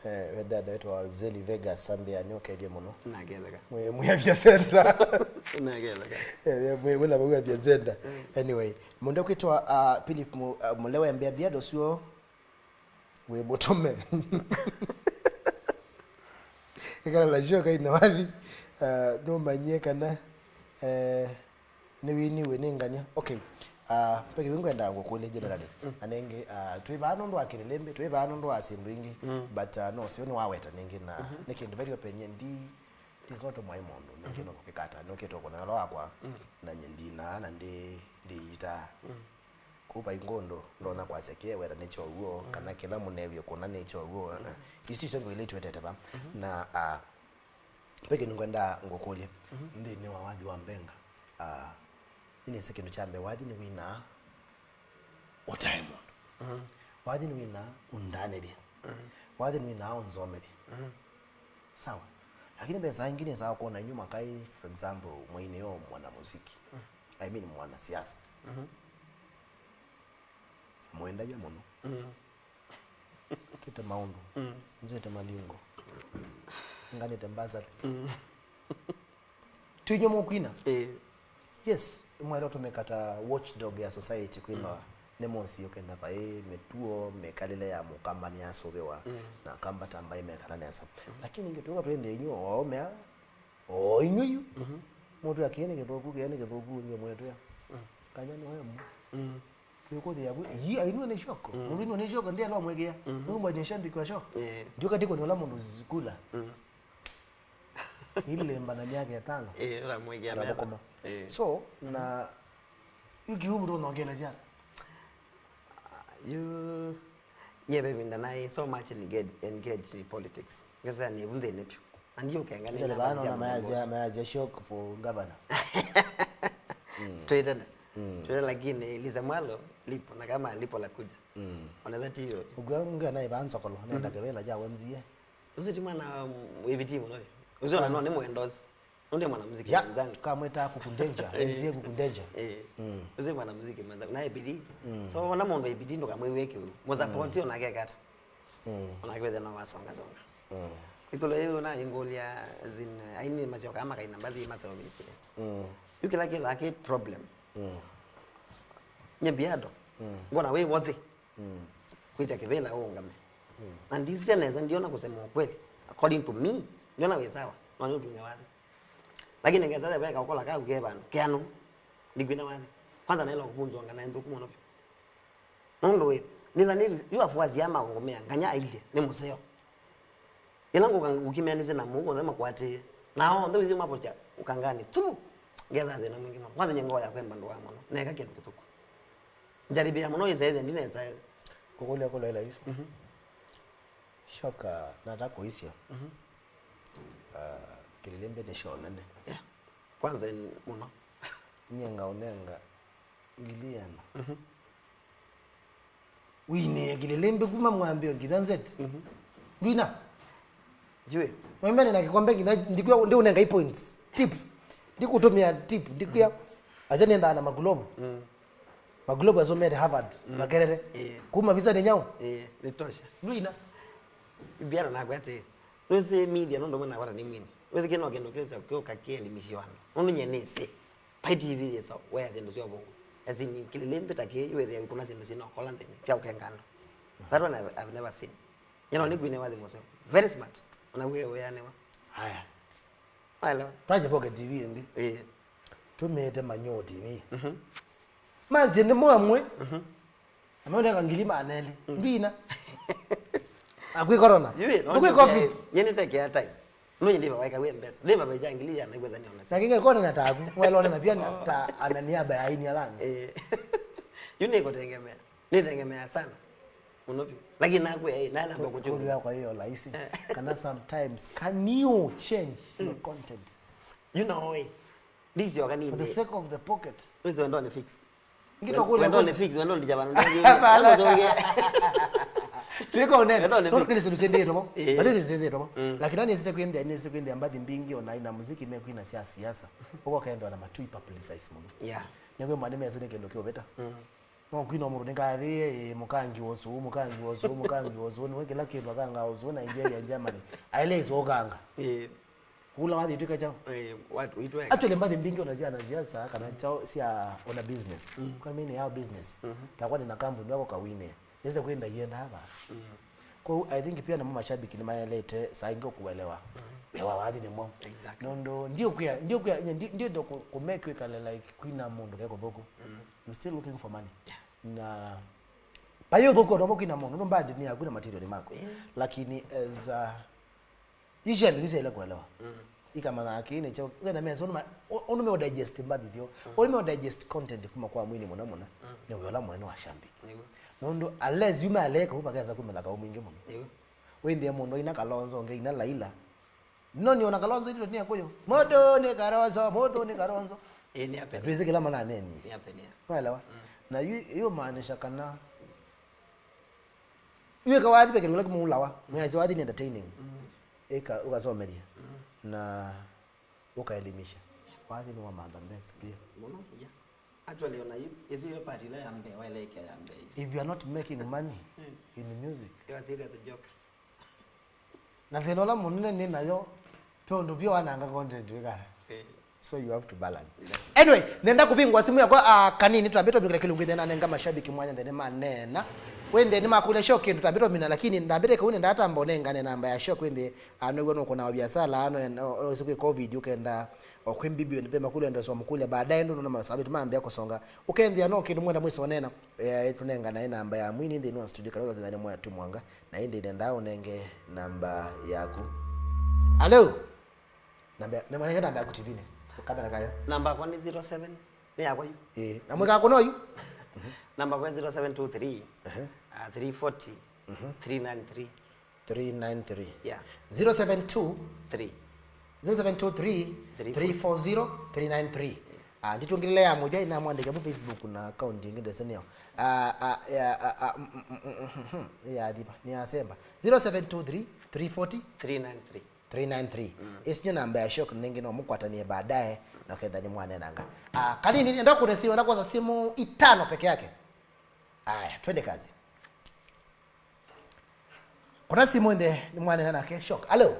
Eh, we dada wetu wa Zeli Vegas ambia nĩ ũkethie mũno. Naketheka. Mwĩ mwĩ afya center. Naketheka. Eh, mwĩ mwĩ na mwĩ afya center. Anyway, mũndũ kwitwa uh, Philip Mu- uh, Mulewe mbia bia dosuo wĩ mũtũme. Ĩkala na show kaina wathi uh, nũmanyie kana eh, nĩwiniwe nĩ nganya. Okay. Uh, Peggy, ngwenda ngũkũlye generally. Mm. Na nĩngĩ uh, twĩ vaa nũndũ wa kĩlĩlĩmbĩ, twĩ vaa nũndũ wa syĩndũ ingĩ. Mm. But uh, no sio nĩwaweta nĩngĩ na nĩ kĩndũ very open nye ndi ndizoto mwai mũndũ nĩngĩ no kũkĩkata nũkĩtwa kũna wala wakwa na nye ndinaa na ndi ndiitaa. Kũu vai ngũndũ ndonya kwasya kĩeweta nĩ kyow'o kana kĩla mũnevye kũna nĩ kyow'o. Isu isyo ngũilĩ twetete va. Na uh, Peggy, nĩngwenda ngũkũlye nthĩnĩ wa wathi wa mbenga, ah, nĩnĩsĩ kĩndũ kya mbee, wathi nĩwĩnaa ũtae mũndũ. Wathi nĩwĩnaa ũndanĩthya. Wathi nĩwĩnaa ũnzomethya. Sawa. Lakini mbesa ingĩ nĩsaa kwona inyu makai, for example, mwainĩ yo mwanamuziki, I mean mwanasiasa, mwendavya mũno. Twĩte maũndũ. Nzĩte malingo. Nganĩte mbasali. Twinyo mũkwina. Ĩĩ. Yes, mwaĩle ũtũmĩka ta watchdog ya society kwĩthwa nĩ mũsyĩ ũkenda vaĩ mĩtuo, mĩkalĩle ya mũkamba nĩyasũvĩwa, na kamba ta mbaĩ mekana nesa. Lakini ingĩ twĩka twĩ nthĩ inyu o aũme a o inyu yu. Mũndũ akĩe nĩ kĩthũku, kĩe nĩ kĩthũku, inyu mwĩtwĩa. Kanya nĩ oya mũ. Twĩkũthĩa vu, yi ainua nĩ shoko. Mũndũ inua nĩ shoko, ndiye alomwekea. Nũmba nĩ shabiki wa shoko. Eh. Ndio katiko nĩ ũla mũndũ zikula. Ile mbana miaka itano. Eh, ũramwekea metha. Arathũkũma. Eh. So, na yu kiumu ndũnongelesya. Yu nye ve vinda naĩ so much engaged, engaged in politics. Ngesa nĩ vunde nĩ pyu. Andi ukenga nĩ Ĩthe namba vano cia na mayazia, mayazia shock for governor. Twitene. Twitene, lakini Liza Mwalo lipo na kama lipo la kuja. Ona that hiyo. Ugwa nge na ibanza kolo, nenda kebela ja wenzie. Usu ti mwana wiviti muno. Usu na no ni mwendozi. Nunde mwanamuziki mwenzangu. Kamweta kukundenja, enzie kukundenja. Eh. Usu mwanamuziki mwenzangu. Na ibidi. So ona mundu ibidi ndo kamwe weke. Muza ponti ona kekata. Ona kwethe no wasonga songa. Ikolo hiyo na ingolia zin aini masyoka ama kaina mbathi maseo misile. Yu kila kila ki problem. Nyembiado. Ngona we wote. Kwita kivila ungame. Na ndisia neza ndiona kusema ukweli. According to me, ndiona we sawa. No ni utunge wathi. Lakini ngeza veka ukola kau ke vandu keanu. Ndikwina wathi. Kwanza naila kuvunzwa ngana nthuku muno. Nũndũ wĩ, nĩthanĩte yu afuasi aa maũngũmĩa nganya ailye nĩ mũseo. Yĩla ngũka ngũkĩmeanĩsye na mũu onthe makwatĩĩe, na onthe wĩthĩ mavokya ũkanganĩ tu, ngetha thĩna mwingĩ mũno. Kwanza nye ngoo yakwa ĩmbandũaa mũno, neeka kĩndũ kĩthũku. Njaribĩa mũno ĩsaĩthya ndinesa. Kũkũlya kũlaĩla isu. Shoka nata kũisya. Ah, kĩlĩlĩmbĩ nĩ show nene. Yeah. Kwanza mũno. Nyie ngaũnenga ngili ĩana. Winĩe kĩlĩlĩmbĩ kuma mwambĩo nginya nzeti. Ndwina? Jue. Mwembene na kĩkombe nginya ndikwĩa ndiũnenga i points. Tip. Ndikũtũmĩa tip. Ndikwĩa. Acha nĩendaa na makulovu. Makulovu asomete Harvard. Makerere. Eh. Kuma visa nĩ nyau. Eh, nĩtosha. Ndwina? Biara nakwete. Nũsĩ media nũndũ mwe nakwata nĩ mwini. Wĩsĩ kĩno kĩndũ kĩu kya kĩũka kĩelimisye andũ. Nũndũ nye nĩsĩ. Pai T V yĩsa wea syĩndũ sya ũvũngũ. As in, kĩlĩlĩmbĩ ta kĩĩ, yu wĩthĩa wĩkũna syĩndũ syĩna ũkola nthĩnĩ, sya ũkengano. That one I've, I've never seen. Nyina nĩ kwine wathi mũseo. Very smart. Ona wĩe wĩanĩwa. Haya. Waelewa? Twache pocket T V ĩngĩ. Ĩĩ. Tũmĩĩte Manyũũ T V. Mhm. Manzie nĩ mwamwe. Mhm. Ameoneka ngili maneli. Mm. Ndina. Akwi corona. Yui, no. Akwi covid. Nye nĩ take time. No yindi bawaika we mbesa. Ndĩ baba ija ngili ya na gwetha ni ona. Na kinga kona na tabu. Mwelo na pia na ta ana niaba ya ini alani. Eh. Yu nĩ kutegemea. Nĩ tegemea sana. Muno pyu. Lakini nakwe eh na na bokutu. Kwa hiyo rahisi. Eh. Kana sometimes can you change your content? You know, eh. This your kanini. For the sake of the pocket. Wezi wendo ni fix. Ngitokũlya wendo nĩ fix, wendo ndija vandu ndongi. Hapana. Twĩka ũnene. Wendo nĩ fix. Nĩ sĩndũ sĩndĩtwo mo. Eh. But sĩndũ sĩndĩtwo mo. Mm. Lakini nĩ sĩte kwĩnthĩa, nĩ sĩte kwĩnthĩa mbathi mbingĩ ona ina muziki mekwina cia siasa. Ũko kethwa na matui publicize mũno. Yeah. Nĩkwĩ mwana mesi nĩ kĩndũ kĩũvĩta. Mm. No kwina mũndũ nĩkathĩe, ĩ, mũkangi ũsũ, mũkangi ũsũ, mũkangi ũsũ, nĩwe kĩla kĩndũ akanga ũsũ Nigeria, Germany. Aile ĩsũkanga. Ĩĩ. Kula wathi twika chao. Ĩĩ, what, witwe. Actually, mbathi mbingi ona cia na siasa, kana chao cia ona business. Mm. Kwa mini yao business. Mhm. Takwa nina kambuni wako kawine. Yese kwenda yenda basi. Mm. Kwa I think pia namo mashabiki nĩmaelete saa ingĩ kuelewa. Mm. Wewa wathi nĩ mwao. Exactly. Nondo, ndio kuya, ndio kuya, ndio, ndio ndo ku, ku make kwikale like kwina mũndũ keko thoko. Mm. You're still looking for money. Yeah. Na payo thoko ndo kwina mũndũ, no bandi ni yaku na material ni mako. Yeah. Lakini as uh, ishe ndio ile kuelewa. Mm. Ikamana akini cho, wenda mesa, onu ma, o-, onu me digest mbathi sio. Mm. Onu me digest content kuma kwa mwini mũno mũno. Mm. Ni wala mwana wa shambi. Nĩguo. Nondo, unless you may like, upakeza kumela ka mwingi mũno. Nĩguo. Wende mũndũ ina Kalonzo, nge ina Laila. No ni ona Kalonzo ito ni akuyo. Mũndũ nĩ Kalonzo, mũndũ nĩ Kalonzo. Ĩĩ, nĩ apenia. Twĩsĩ kĩla mananeni. Nĩ apenia. Waelewa? Mm. Na yu, yu maanisha kana yu ĩka wathi peke kĩla kĩmũulawa. Mwezi wathi ni entertaining. Mm. Ĩka ũkasomethia. Mm. Na ũkaelimisha. Wathi nĩ wa mantha mbesa pia. Mũno, yeah. Actually, ona yu, ĩsu yo part ĩla ya mbee, waelekea ya mbee. If you are not making money, mm, in music, you are serious joke. Na thĩna ũla mũnene nĩ nayo, tondũ pia wananga content wĩkana. Eh. So you have to balance. Yeah. Anyway, nenda kũvingwa simu yakwa, ah, kanini, twambĩte ũvingũle kĩlungu ĩthĩa nanenga mashabiki mwanya nthĩnĩ manena. Wĩ nthĩnĩ makũlya Shock kĩndũ, twambĩte ũmina, lakini ndambĩte kũu nĩndatamba ũnengane namba ya Shock wĩ nthĩ, ah, nĩw'o nũkũnawa biasala, no, no, no, siku covid ũkenda, o kwĩ mbibi wende pema kule ndo so mkule, baadaye ndo nona masabiti mambia kusonga. Ũkethĩa no kĩndũ mwenda mwĩsonena, eh, tũnengane namba ya mwini nthĩnĩ wa studio, kana ũkethĩa nĩ mwetu mwanga. Na ĩndĩ nenda ũnenge namba yaku. Alo? Namba, nĩ mwanenge namba yaku T V-nĩ. Kamera kayo. Namba yakwa nĩ zero seven. Nĩ yakwa yu. Eh, na mwĩka kuno yu? Namba yakwa zero seven two three, ehe, uh, three forty, mhm, three nine three. Three nine three. Yeah. Zero seven two. Three. Zero seven two three, three four zero, three nine three. Ah, nditungilile ya mũthya inamwandĩke mu Facebook na account ĩngĩ ndese nĩyo. Ah, ah, ya, ah, ah, mm, mm, mm, mm, mm, mm, ya thiva, nĩ ya Semba. Zero seven two three, three forty, three nine three. Three nine three. Mm. Ĩsu nĩ namba ya Shock, nĩngĩ no mũkwatanie baadaye na ketha nĩ mwanenanga. Ah, kanini, nenda kũresiwa na kwanza simu itano peke yake. Aya, twende kazi. Kuna simu ĩndĩ nĩ mwanena nake Shock. Alo?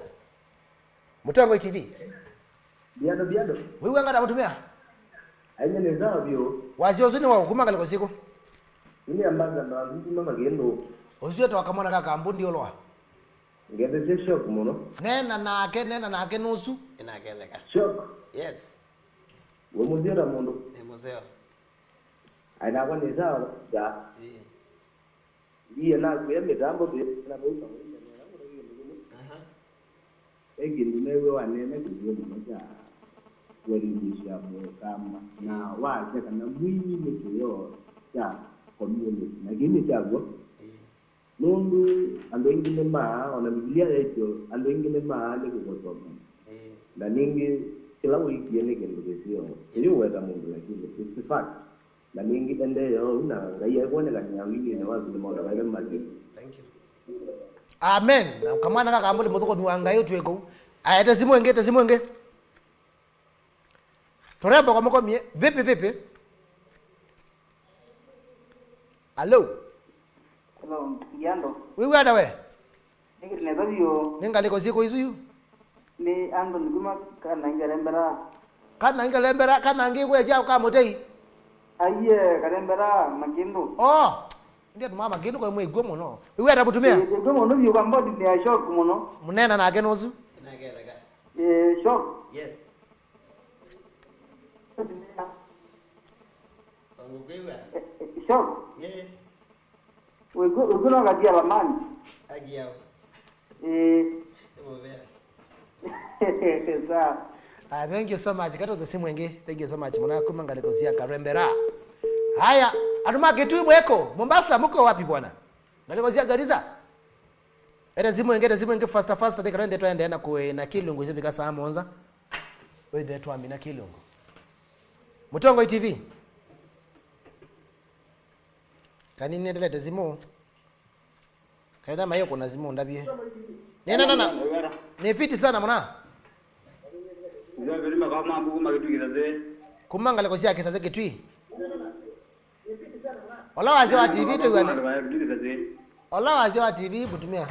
Mũtongoi T V. Biando, biando. Wĩw'a ngata mũtumĩa? Aine nĩ sawa biũ. Wasyo ũsu nĩ wa kuma ngalĩko syĩkũ? Nĩ ambassador wa kuma Magendo. Ũsu etawa kamwana ka kambundi ũlwa. Ngethetie Shock mũno. Nena nake, nena nake nusu. Ĩnaketheka. Shock. Yes. We mũseo ta mũndũ. Nĩ mũseo. Ai nakwa nĩ sawa. Ja. Ĩĩ. Ndiye nakwĩa mĩtambo thĩ na vau kawaida nĩla mũtavie mũthũmũ. Aha. Ve kĩndũ neew'a wanene kĩthĩo mũno kya kũelimisya Mũkamba na wasya kana mwini nĩ kĩoo kya community, na kĩu nĩ kyaw'o. Ĩĩ. Nũndũ andũ aingĩ nĩ maa, ona Mbivilia yaĩtye andũ aingĩ nĩ maa nĩ kũkotwa mũndũ. Ĩĩ. Na ningĩ kĩla ũikie nĩ kĩndũ kĩseo. Yes. Ũyũ weta mũndũ lakini it's the fact. Na ningĩ endeea ũu, na Ngai aikwonekania wingĩnĩ waku nĩ maũndũ maĩle makĩ. Thank you. Amen. Na kamwana ka kambũli mũthũkũmi wa Ngai ũtw'e kũu. Aya, ete simũ ĩngĩ, ete simũ ĩngĩ. Turembo kwa mũkomie. Vipi, vipi? Alo? Hello, Ndiando. Wĩw'a ata we? Nĩkĩtĩ nesa vyũ. Nĩ ngalĩko syĩkũ isu yu? Nĩ Anthony kuma Kanangi Karembera. Kanangi Karembera, Kanangi kwekya ka Mũtei? Aiye, Karembera, Makĩndũ. Oh! Ndi andũ ma Makĩndũ kwa mwĩkw'o mũno. Wĩw'a ata mũtumĩa? Ĩĩ, mwĩkw'o mũno vyũ, kambodi nĩ ya Shock mũno. Mũneena nake nũsu? Ĩĩ, Shock. Yes. Ngũkwĩw'a. Ĩĩ, Shock. Ĩĩ. Ũiku, ũiku no katia lamani. Agiao. Eh. Nĩ mũvea. Sawa. Ah, thank you so much. Katoze simu ĩngĩ. Thank you so much. Mwana kuma ngalĩko sya Karembera. Haya, andũ ma Kitui mweko, Mombasa, mko wapi bwana? Ngalĩko sya Garissa. Ete simu ĩngĩ, ete simu ĩngĩ faster, faster. Teka twende, twende na kwe na kĩlungu kĩvika saa mũonza. Wĩthe twamina kĩlungu. Mũtongoi T V. Kani nĩendelete simũ. Kaitha mayo kuna simũ ndavye. Nena nana. Ni fiti sana mwana. Ndio vile makao mambo kuma kitu kizazi. Kuma ngalĩko sya kĩsasĩ Kitui. Ola wasya wa T V tũiw'ane. Ola wasya wa T V mũtumĩa.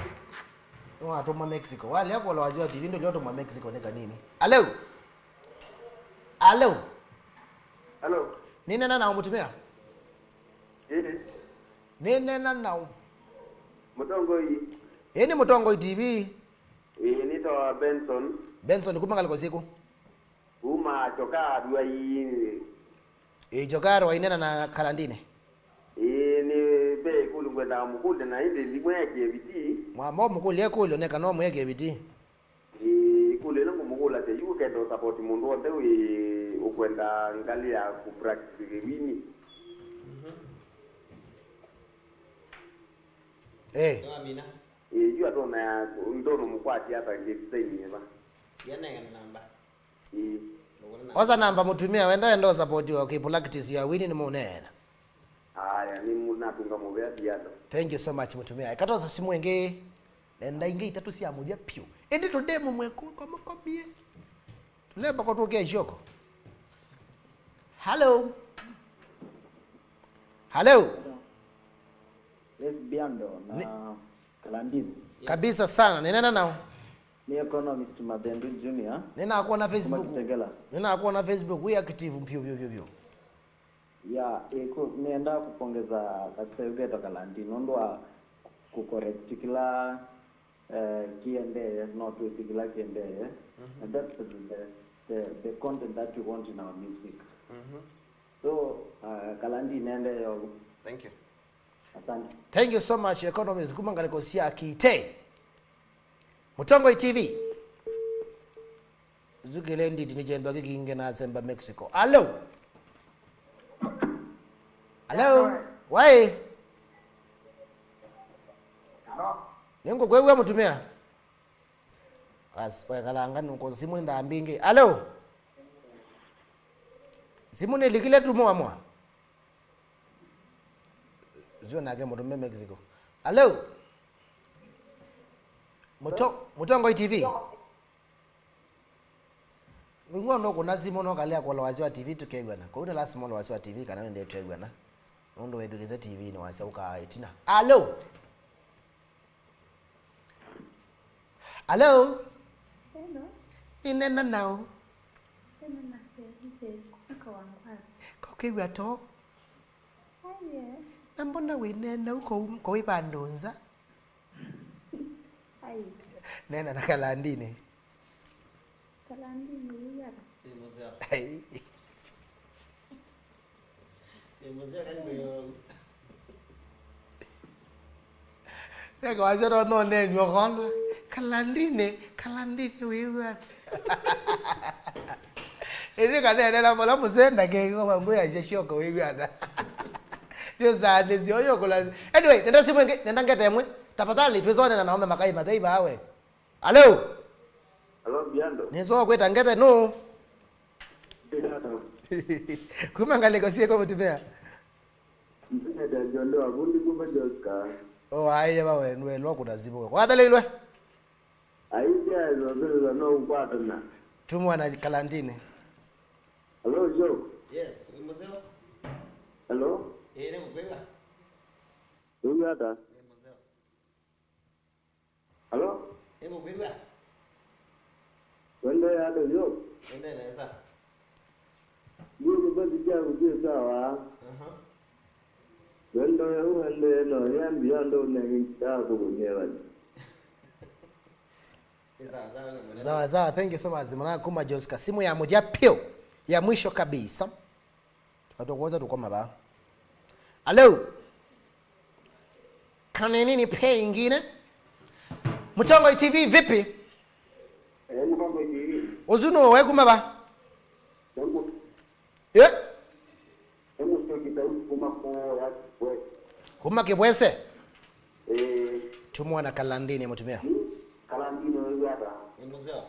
Nĩwatũmwa Mexico. Walea kwola wasya wa T V ndũlya ũtũmwa Mexico nĩ kanini. Hello? Hello? Hello? Nĩneena naũ mũtumĩa? Ĩĩ. Nĩneena naũ? Mũtongoi. Ĩĩ nĩ Mũtongoi T V. Ĩĩ, nĩtawa Benson. Benson, kuma ngalĩko syĩkũ? Kuma Chokaa Ruai. Ĩĩ, Chokaa Ruai, nena na Kalandini. Ĩĩ, nĩ ve ĩkũlyo ngwendaa mũkũlya na ĩndĩ ndimwĩekie vitii. Mwamba ũmũkũlya ĩkũlyo neka no mwĩekie vitii. Ĩĩ, ĩkũlyo ĩla ngũmũkũlasya yu ũkenda ũsapoti mũndũ w'onthe wĩ ũkwenda ngalĩ ya kũpractice kĩwini. Ĩĩ. Ĩĩ, yu atona ndũnũmũkwatya ata ngĩsainie va. Ĩĩ. Osa namba mũtumĩa wenda wenda ũsapotiwa kĩ practice ya wini nĩ mũneena. Aya, nĩ mũnatunga mũvea biando. Thank you so much mũtumĩa. Eka twosa simũ ĩngĩ. Nenda ingĩ itatũ sya mũthya piũ. Ĩndĩ tũndemu mweku kwa mũkobie. Tũlemba kwa tũkĩa shoko. Hello. Hello. Yes, Biando na Kalandini. Kabisa sana. Nĩneena naũ? Nĩ economist Mathendu Junior. Nĩnakuona Facebook. Kuma Kitengela. Nĩnakuona Facebook. Wĩ active piũ piũ piũ piũ. Ya, ĩkũ, nĩenda kũpongeza kaseu ketwa Kalandini nũndũ wa kũcorrect kĩla eh, kĩendee, no twĩsĩ kĩla kĩendee. And that's the, the, the, the content that we want in our music. So, uh, Kalandini nĩendee ũu. Thank you. Asante. Thank you so much, economist, kuma ngalĩko sya Kitee. Mũtongoi T V. Zukile nditi nĩkyendwa kĩkingĩ na asemba Mexico. Hello? Hello? Waĩ? Nĩngũkwĩw'a mũtumĩa. As, wekalanga nũkũ simũ nĩ nthambingĩ. Hello? Simũ nĩlikile tu mwa mwa. Zio nake mũtũme Mexico. Hello? Mũto-, Mũtongoi T V. Wĩw'a ũndũ ũkũna simũ no kalea kũola wasya wa T V tũkew'ana. Kwoou nĩ lasima ũle wasya wa T V kana wĩnthĩe twew'ana. Nũndũ wĩthukĩĩsya T V nĩ wasya ũkaa ĩtina. Hello? Hello? Hello? Nĩneena naũ? Nĩneena na Felix kuma Kawangware. Kaũkĩw'a too? Aye. Na mbona wĩneena ũu kũu, kũu vandũ nza? Ai. Neena na Kalandini. Kalandini wĩw'ana? Ai. Neka wasya no, no nenyu okonda. Kalandini, Kalandini wĩw'ana? Ĩndĩ kaneenela mola mũsenda keko mangũyasya shoko wĩw'ana? Yo saa nĩ syo yo kula. Anyway, nenda simũ ĩngĩ, nenda ngete ĩmwe. Tafadhali, twĩsonena na ome makai mathei bawe. Hello? Hello, Biando. Nĩsoo kwĩta ngete nũ? Biando. Kuma ngalĩko syĩkũ mũtumĩa? Mzee Jondo wa Vundi kuma Joska. O, aye bawe, nwe lwa kuna zibu. Kwatheleilwe? Aisha zozelwa no ukwatana. Tumwa na Kalandini. Hello, Joe. Yes, wĩ mũseo? Hello? Ĩĩ, nĩ mũkwĩw'a. Wĩ ata? Nĩ mũseo. Hello? Nĩ mũkwĩw'a. Wendee ata, Joe? Wendee nesa. Ndiyo, kĩbati kyaku kĩ sawa. Aha. Wendo ũendee no yambi andũ nengithaa kũkũnyevani. Sawa sawa, thank you so much. Mwana kuma Joska. Simu ya mũthya piũ. Ya mwisho kabisa. Tukatokoza tukoma ba. Hello. Kanini nipe ingine. Mtongoi T V vipi? Eh, Mtongoi T V. Ũsu nũũ we kuma ba? Nũũ? Eh? Nĩ Mũsyoki Daudi kuma kũya Kĩbwese. Kuma Kĩbwese? Ĩĩ. Tumwona Kalandini mũtumĩa. Kalandini wĩw'a ata? Nĩ mũseo.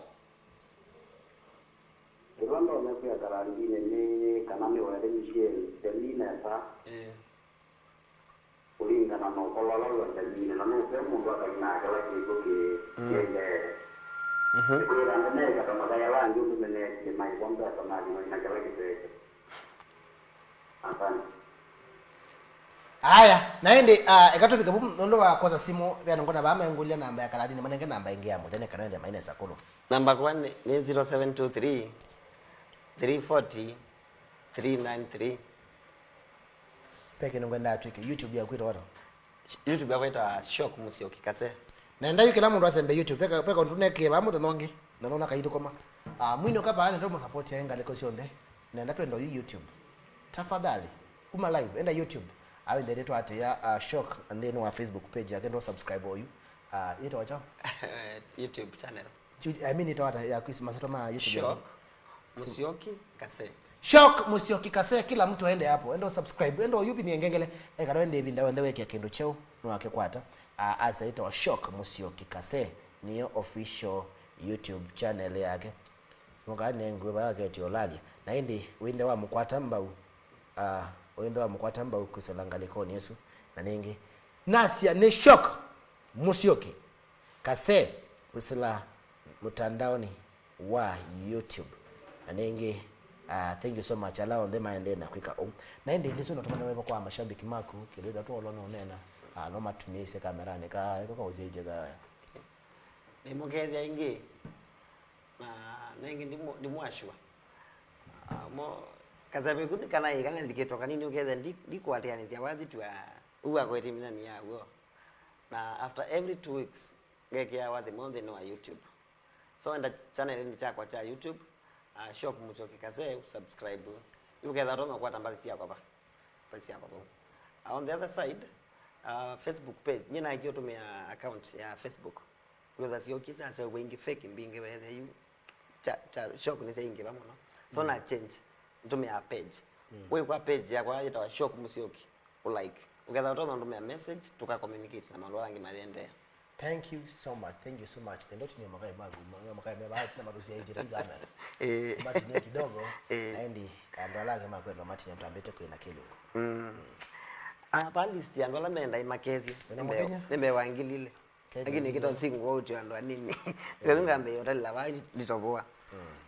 Kĩla ndonya kwĩa Kalandini nĩ kana nĩwaelemisye Selina esa. Ĩĩ. Kũlingana na ũkolo ũla wĩ Nzamine, na nũke mũndũ akainaa kĩla kĩkw'ũ kĩ-, mhm, kĩendee. Mhm. Nĩkwĩthĩa ndemeeka ta mathayĩla angĩ ũndũ meneekie maĩvwa mbesa mathi maina kĩla kĩteke. Asante. Aya, na ĩndĩ, ah, eka tũvike vu nũndũ wa kwosa simũ, ve andũ ngona vaa mengũlya namba ya kaladini, manenge namba ĩngĩ ya mũthenya kana ĩthĩa mainesa kũlũ. Namba kwa nĩ, nĩ zero seven two three, three forty, three nine three. Ve kĩndũ ngwendaa twĩke, YouTube yaku ĩtawa ata? YouTube yakwa ĩtawa Shock Musyoki Kase. Nenda yu kĩla mũndũ asembe YouTube, peka, peka ũndũ nekĩe vaa mũthenya ũngĩ, na nona kaithũkũma. Ah, mwinũka vaa nenda mũsupport ya ngalĩko syonthe. Nenda twenda yu YouTube. Tafadhali, kuma live, enda YouTube. Awe ndetĩtwa atĩa, ah, Shock, and then wa Facebook page yake ndo subscribe oyu. Ah, yĩtawa kyaũ? YouTube channel. Ju-, I mean, ĩtawa ata ya kwisi masetwa ma YouTube yake? Shock Musyoki Kase. Shock Musyoki Kase, kila mtu aende hapo. Enda subscribe, enda yupi ni ngengele. Eka ndo ende vinda wende weke kĩndũ cheo, no akĩkwata. Ah, asa ĩtawa Shock Musyoki Kase, niyo official YouTube channel yake. Simoka nengwe vaa keti olalia. Na ĩndĩ wĩnthe wa mũkwata mbau, ah, wĩnthe wa mũkwata mbau kwĩsĩla ngalĩkonĩ ĩsu. Na nĩngĩ, nasya nĩ Shock Musyoki Kase kwĩsĩla mũtandaoni wa YouTube. Na nĩngĩ, ah, thank you so much ala onthe maendee na kwĩka ũu. Na ĩndĩ ndĩsĩ ũnatumana weva kwa mashabiki maku, kĩndũ ĩtha tũolo nũneena, ah, no matumĩĩsye kameranĩ ka, ka, kaũsyaitye ka. Nĩmũkethya ĩngĩ, na nĩngĩ ndimũ-, ndimwashua. Ah, mo, kaseve kuni kana ĩ, kana ndikĩtwa kanini ũkethya ndi-, ndikũatĩanĩsya wathi tu, ah, ũu akwete minani ya w'o. Na after every two weeks, ngekĩa wathi mweũ nthĩnĩ wa YouTube. So enda channel-inĩ kyakwa kya YouTube, uh, Shock Musyoki Kase, subscribe. Yu ketha ũtonya kũkwata mbathi syakwa va. Mbathi syakwa vau. Uh, on the other side, uh, Facebook page, nyie naekie ũtũmĩa account ya Facebook. Kwĩtha syokisa aseũvwa ingĩ fake mbingĩ vethe yu. Cha, cha, Shock nĩ syaingĩva mũno. So na change, ntũmĩa page. Wĩkwa page yakwa yĩtawa Shock Musyoki, ũlike. Ũketha ũtonya ũndũmĩa message, tũka communicate na maũndũ ala angĩ mayĩendeea. Thank you so much, thank you so much. Nenda ũtinie makai maku, ma-, makai me vaa na matusiaitye ta ikamera. Eh. Matinie kidogo, eh, na ĩndĩ andũ ala angĩ makwendwa matinie tũtambĩte kwĩna kĩlungu. Mm. Ah, pa list ya andũ ala menda imakethie, nĩmewa ngili ilĩ. Lakini kĩto single out ya andũ anini. Ndio ngambĩĩa ũtalĩla vaa nditovoa.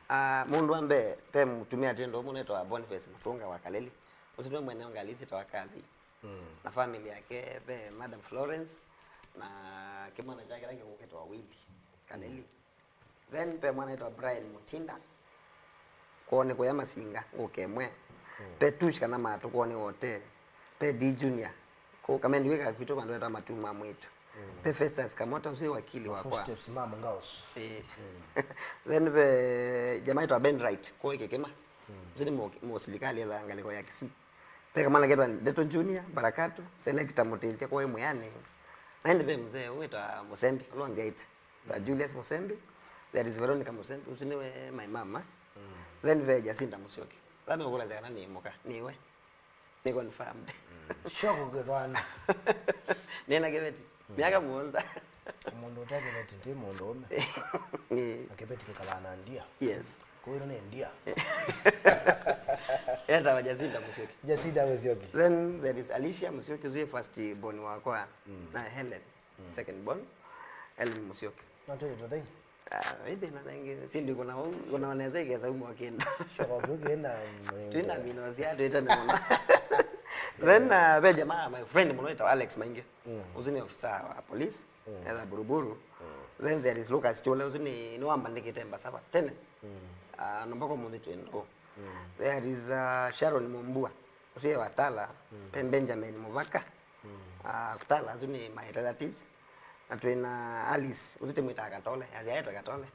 Ah, mũndũ wa mbee, pe mũtumĩa tendo mũno etwa Boniface Mũtũnga wa Kaleli. Ũsu nĩwe mwene ngalĩ ĩsu ĩtawa Kathy. Na family yake, ve Madam Florence, na kĩmwana kyake kĩla kĩkũũ kĩtawa Willy Kaleli. Then ve mwana wĩtawa Brian Mutinda, kwoo nĩ kũya Masinga, ngũke ĩmwe. Ve Tush kana Matũ, kwoo nĩ Wote. Ve D Junior, kũũ Kamendi wĩka kwitũ vandũ wĩtawa Matuma Mwĩtu. Ve Festus Kamota, ũsu wakili wakwa. Footsteps, Mama Ngaos. Eh. Then ve jamaa wĩtawa Ben Wright, kwoo Kĩkĩma. Ũsu nĩ mũ-, mũsilikalĩ ethaa ngalĩko ya Kisii. Ve kamwana ketwa Ndeto Junior, Barakatu, selector mũtĩsya kwa Mwĩanĩ. Na ĩndĩ ve mzee wĩtawa Mũsembi, ũla ũnzyaĩte. Ta Julius Mũsembi, there is Veronica Mũsembi, ũsu nĩwe my mama. Then ve Jacinta Mũsyoki. Ala mekũlasya kana nĩ mũka, nĩwe. Nĩ confirmed. Shock ũkĩtwana. Nĩna kĩveti. Myaka mũonza. Mũndũ ũte kĩveti ti mũndũ ũme. Ĩĩ. Na kĩveti kĩkalaa na ndia. Yes. Kũu ĩno nĩ ndia. Etawa Jacinta Mũsyoki. Jacinta Mũsyoki. Then there is Alicia Mũsyoki, ũsu first born wakwa, na Helen, second born, Helen Mũsyoki. No twĩlĩ tũthei? Ah, ĩndĩ na nengĩ, sindi kuna, kuna oneza ikesa umo kĩndũ. Shock ũkĩna. Twĩna mino sia, twĩtane mũno. Then, uh, ve jamaa, my friend mũno wĩtawa Alex Maingi. Ũsu nĩ officer wa police, etha Buruburu. Then there is Lucas Chule, ũsu nĩ, nĩ wambandĩkĩte Embasava tene. Ah, no mpaka ũmũnthĩ twĩ ndũũ. There is, uh, Sharon Mumbua, ũsu e wa Tala. Ve Benjamin Muvaka. Ah, Tala, ũsu nĩ my relatives. Na twĩna Alice, ũsu tĩmwĩtaa Katole, asyaetwe Katole.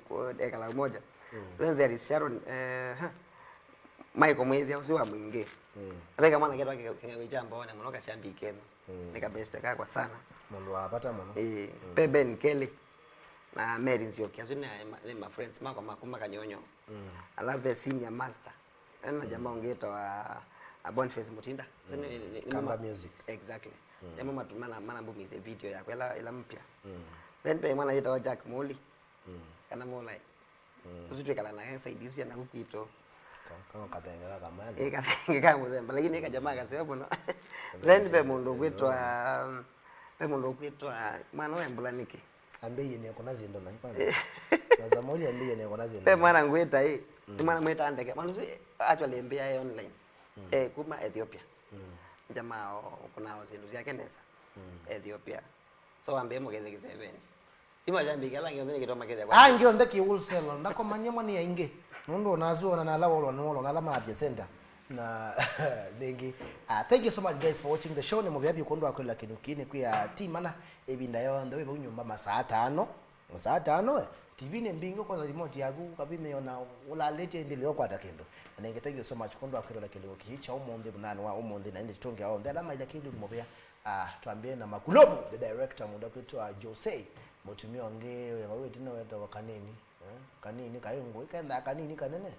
Kwa ekala umoja. Then there is Sharon, eh, huh. Michael Mwĩthya, ũsu wa Mwingĩ. Ve kamwana ketwa kĩng'ewĩ kya mboone mũno, kashabiki kenu. Nĩ kabeste kakwa sana. Mũndũ wa vata mũno. Eh, ve Ben Kelly na Mary Nzioki, asu nĩ, nĩ ma friends makwa ma kuma Kanyonyo. Alafu ve Senior Master, ena jamaa ũngĩ wĩtawa, a, Boniface Mutinda. Asu nĩ, nĩ, nĩ Kamba ma- Music. Exactly. Nĩmo matu-, mana, manambumisye video yakwa ĩla, ĩla mpya. Then ve mwana wĩtawa Jack Muli, kana Mulai. Ũsu twĩkala nake side isu sya naku kwitũ. Ka-, kama kathenge ka kamani. Ĩ, kathenge ka mũthemba, lakini ĩ kajamaa kaseo mũno. Then ve mũndũ ũkwĩtwa, ve mũndũ ũkwĩtwa, mwana wa mbula nĩkĩ? Ambĩie nĩ kũna syĩndũ na kwanza. Na Samueli ambĩie nĩ kũna syĩndũ. Ve mwana ngwĩta ĩ, nĩ mwana mwĩta ndeke. Mwana ũsu actually mbĩa e online. Eh, kuma Ethiopia. Jamaa o-, ũkũnaa o syĩndũ syake nesa. Mm. Ethiopia. So wambĩe mũkethe kĩseveni. Imashambiki ala angĩ onthe nĩkĩtwa makethe kwa. Angĩ onthe kĩ wholesale. Ndakomania mwa nĩ aingĩ. Nũndũ onasu ona na ala wolwa nĩ wolwa na ala mathie center. Na nĩngĩ. Ah, thank you so much guys for watching the show. Nĩ mũvea vyũ kwondũ wa kwĩla kĩndũ kĩĩ nĩ kwĩa ti mana ĩvinda yonthe wĩ vau nyũmba masaa atano. Masaa atano, eh? T V nĩ mbingĩ, ũkosa remote yaku, kavinĩ ona ũlalĩtye ĩndĩ leo kwata kĩndũ. Na nĩngĩ thank you so much kwondũ wa kwĩlola kĩlungu kĩĩ kya ũmũnthĩ, mũthenya wa ũmũnthĩ, na ĩndĩ tũngĩa onthe ala mailya kĩlungu mũvea. Ah, twambĩe na Makulobu, the director, mũndũ akwĩtwa Jose, mũtumĩa ũngĩ, wĩ vau ĩtina wetawa Kanini, eh? Kanini, kaĩ ngũĩ, kendaa kanini kanene.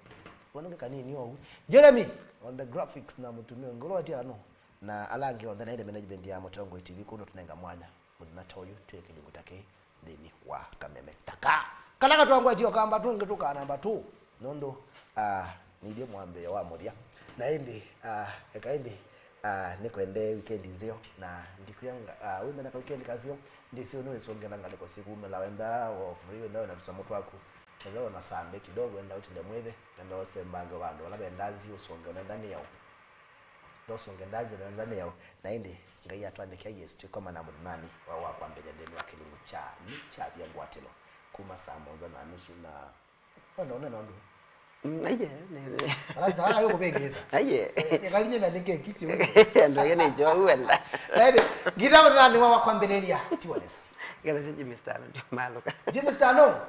Woneke kanini ogu. Jeremy, on the graphics, na mũtumĩa ũngĩ, ũla watia no. Na ala angĩ onthe, na ĩndĩ management ya Mũtongoi T V, kũndũ tũnenga mwanya. Mũthenya ta ũyũ, twĩ kĩlungu ta kĩĩ nthĩnĩ wa kameme ta kaa. Kala katwangwetio kamba tũngĩ tũkaa namba two, nũndũ, ah, nithyĩ mwambĩĩo wa mũthya. Na ĩndĩ, ah, eka ĩndĩ, ah, nĩkwendee weekend nzeo, na ndikwĩa nga-, ah, wĩmena ka weekend kaseo, ndĩsĩ nĩwĩsũngĩla ngalĩko sikumĩla wenda o free, wenda wĩna tũsamũ twaku, wenda ona sambe kidogo, wenda ũtinde mwĩthĩ, wenda ũsembange vandũ vala ve ndanzi ũsũnge, wenda nĩyo. Ndosũnge ndanzĩ nĩyo, na ĩndĩ Ngai atwanĩkĩa Yesũ twĩkomana mũthenyanĩ wa, wa kwambĩlya nthĩnĩ wa kĩlungu kya nĩ kyavya ngwatĩlo kuma saa mũonza na nusu na wenda ũnena ũndũ. Mm, aiye, nĩ, nĩ. Arasa, ah, yo kũvĩngĩsa. Aiye. Nĩkalinye na nĩke kiti. Andũ angĩ nĩ njovu wenda. Na ĩndĩ, ngitha mũthenyanĩ wa, wa kwambĩlĩlya, ti walesa. Ngetha si Jimmy Star, ndio maluka. Jimmy Star, no?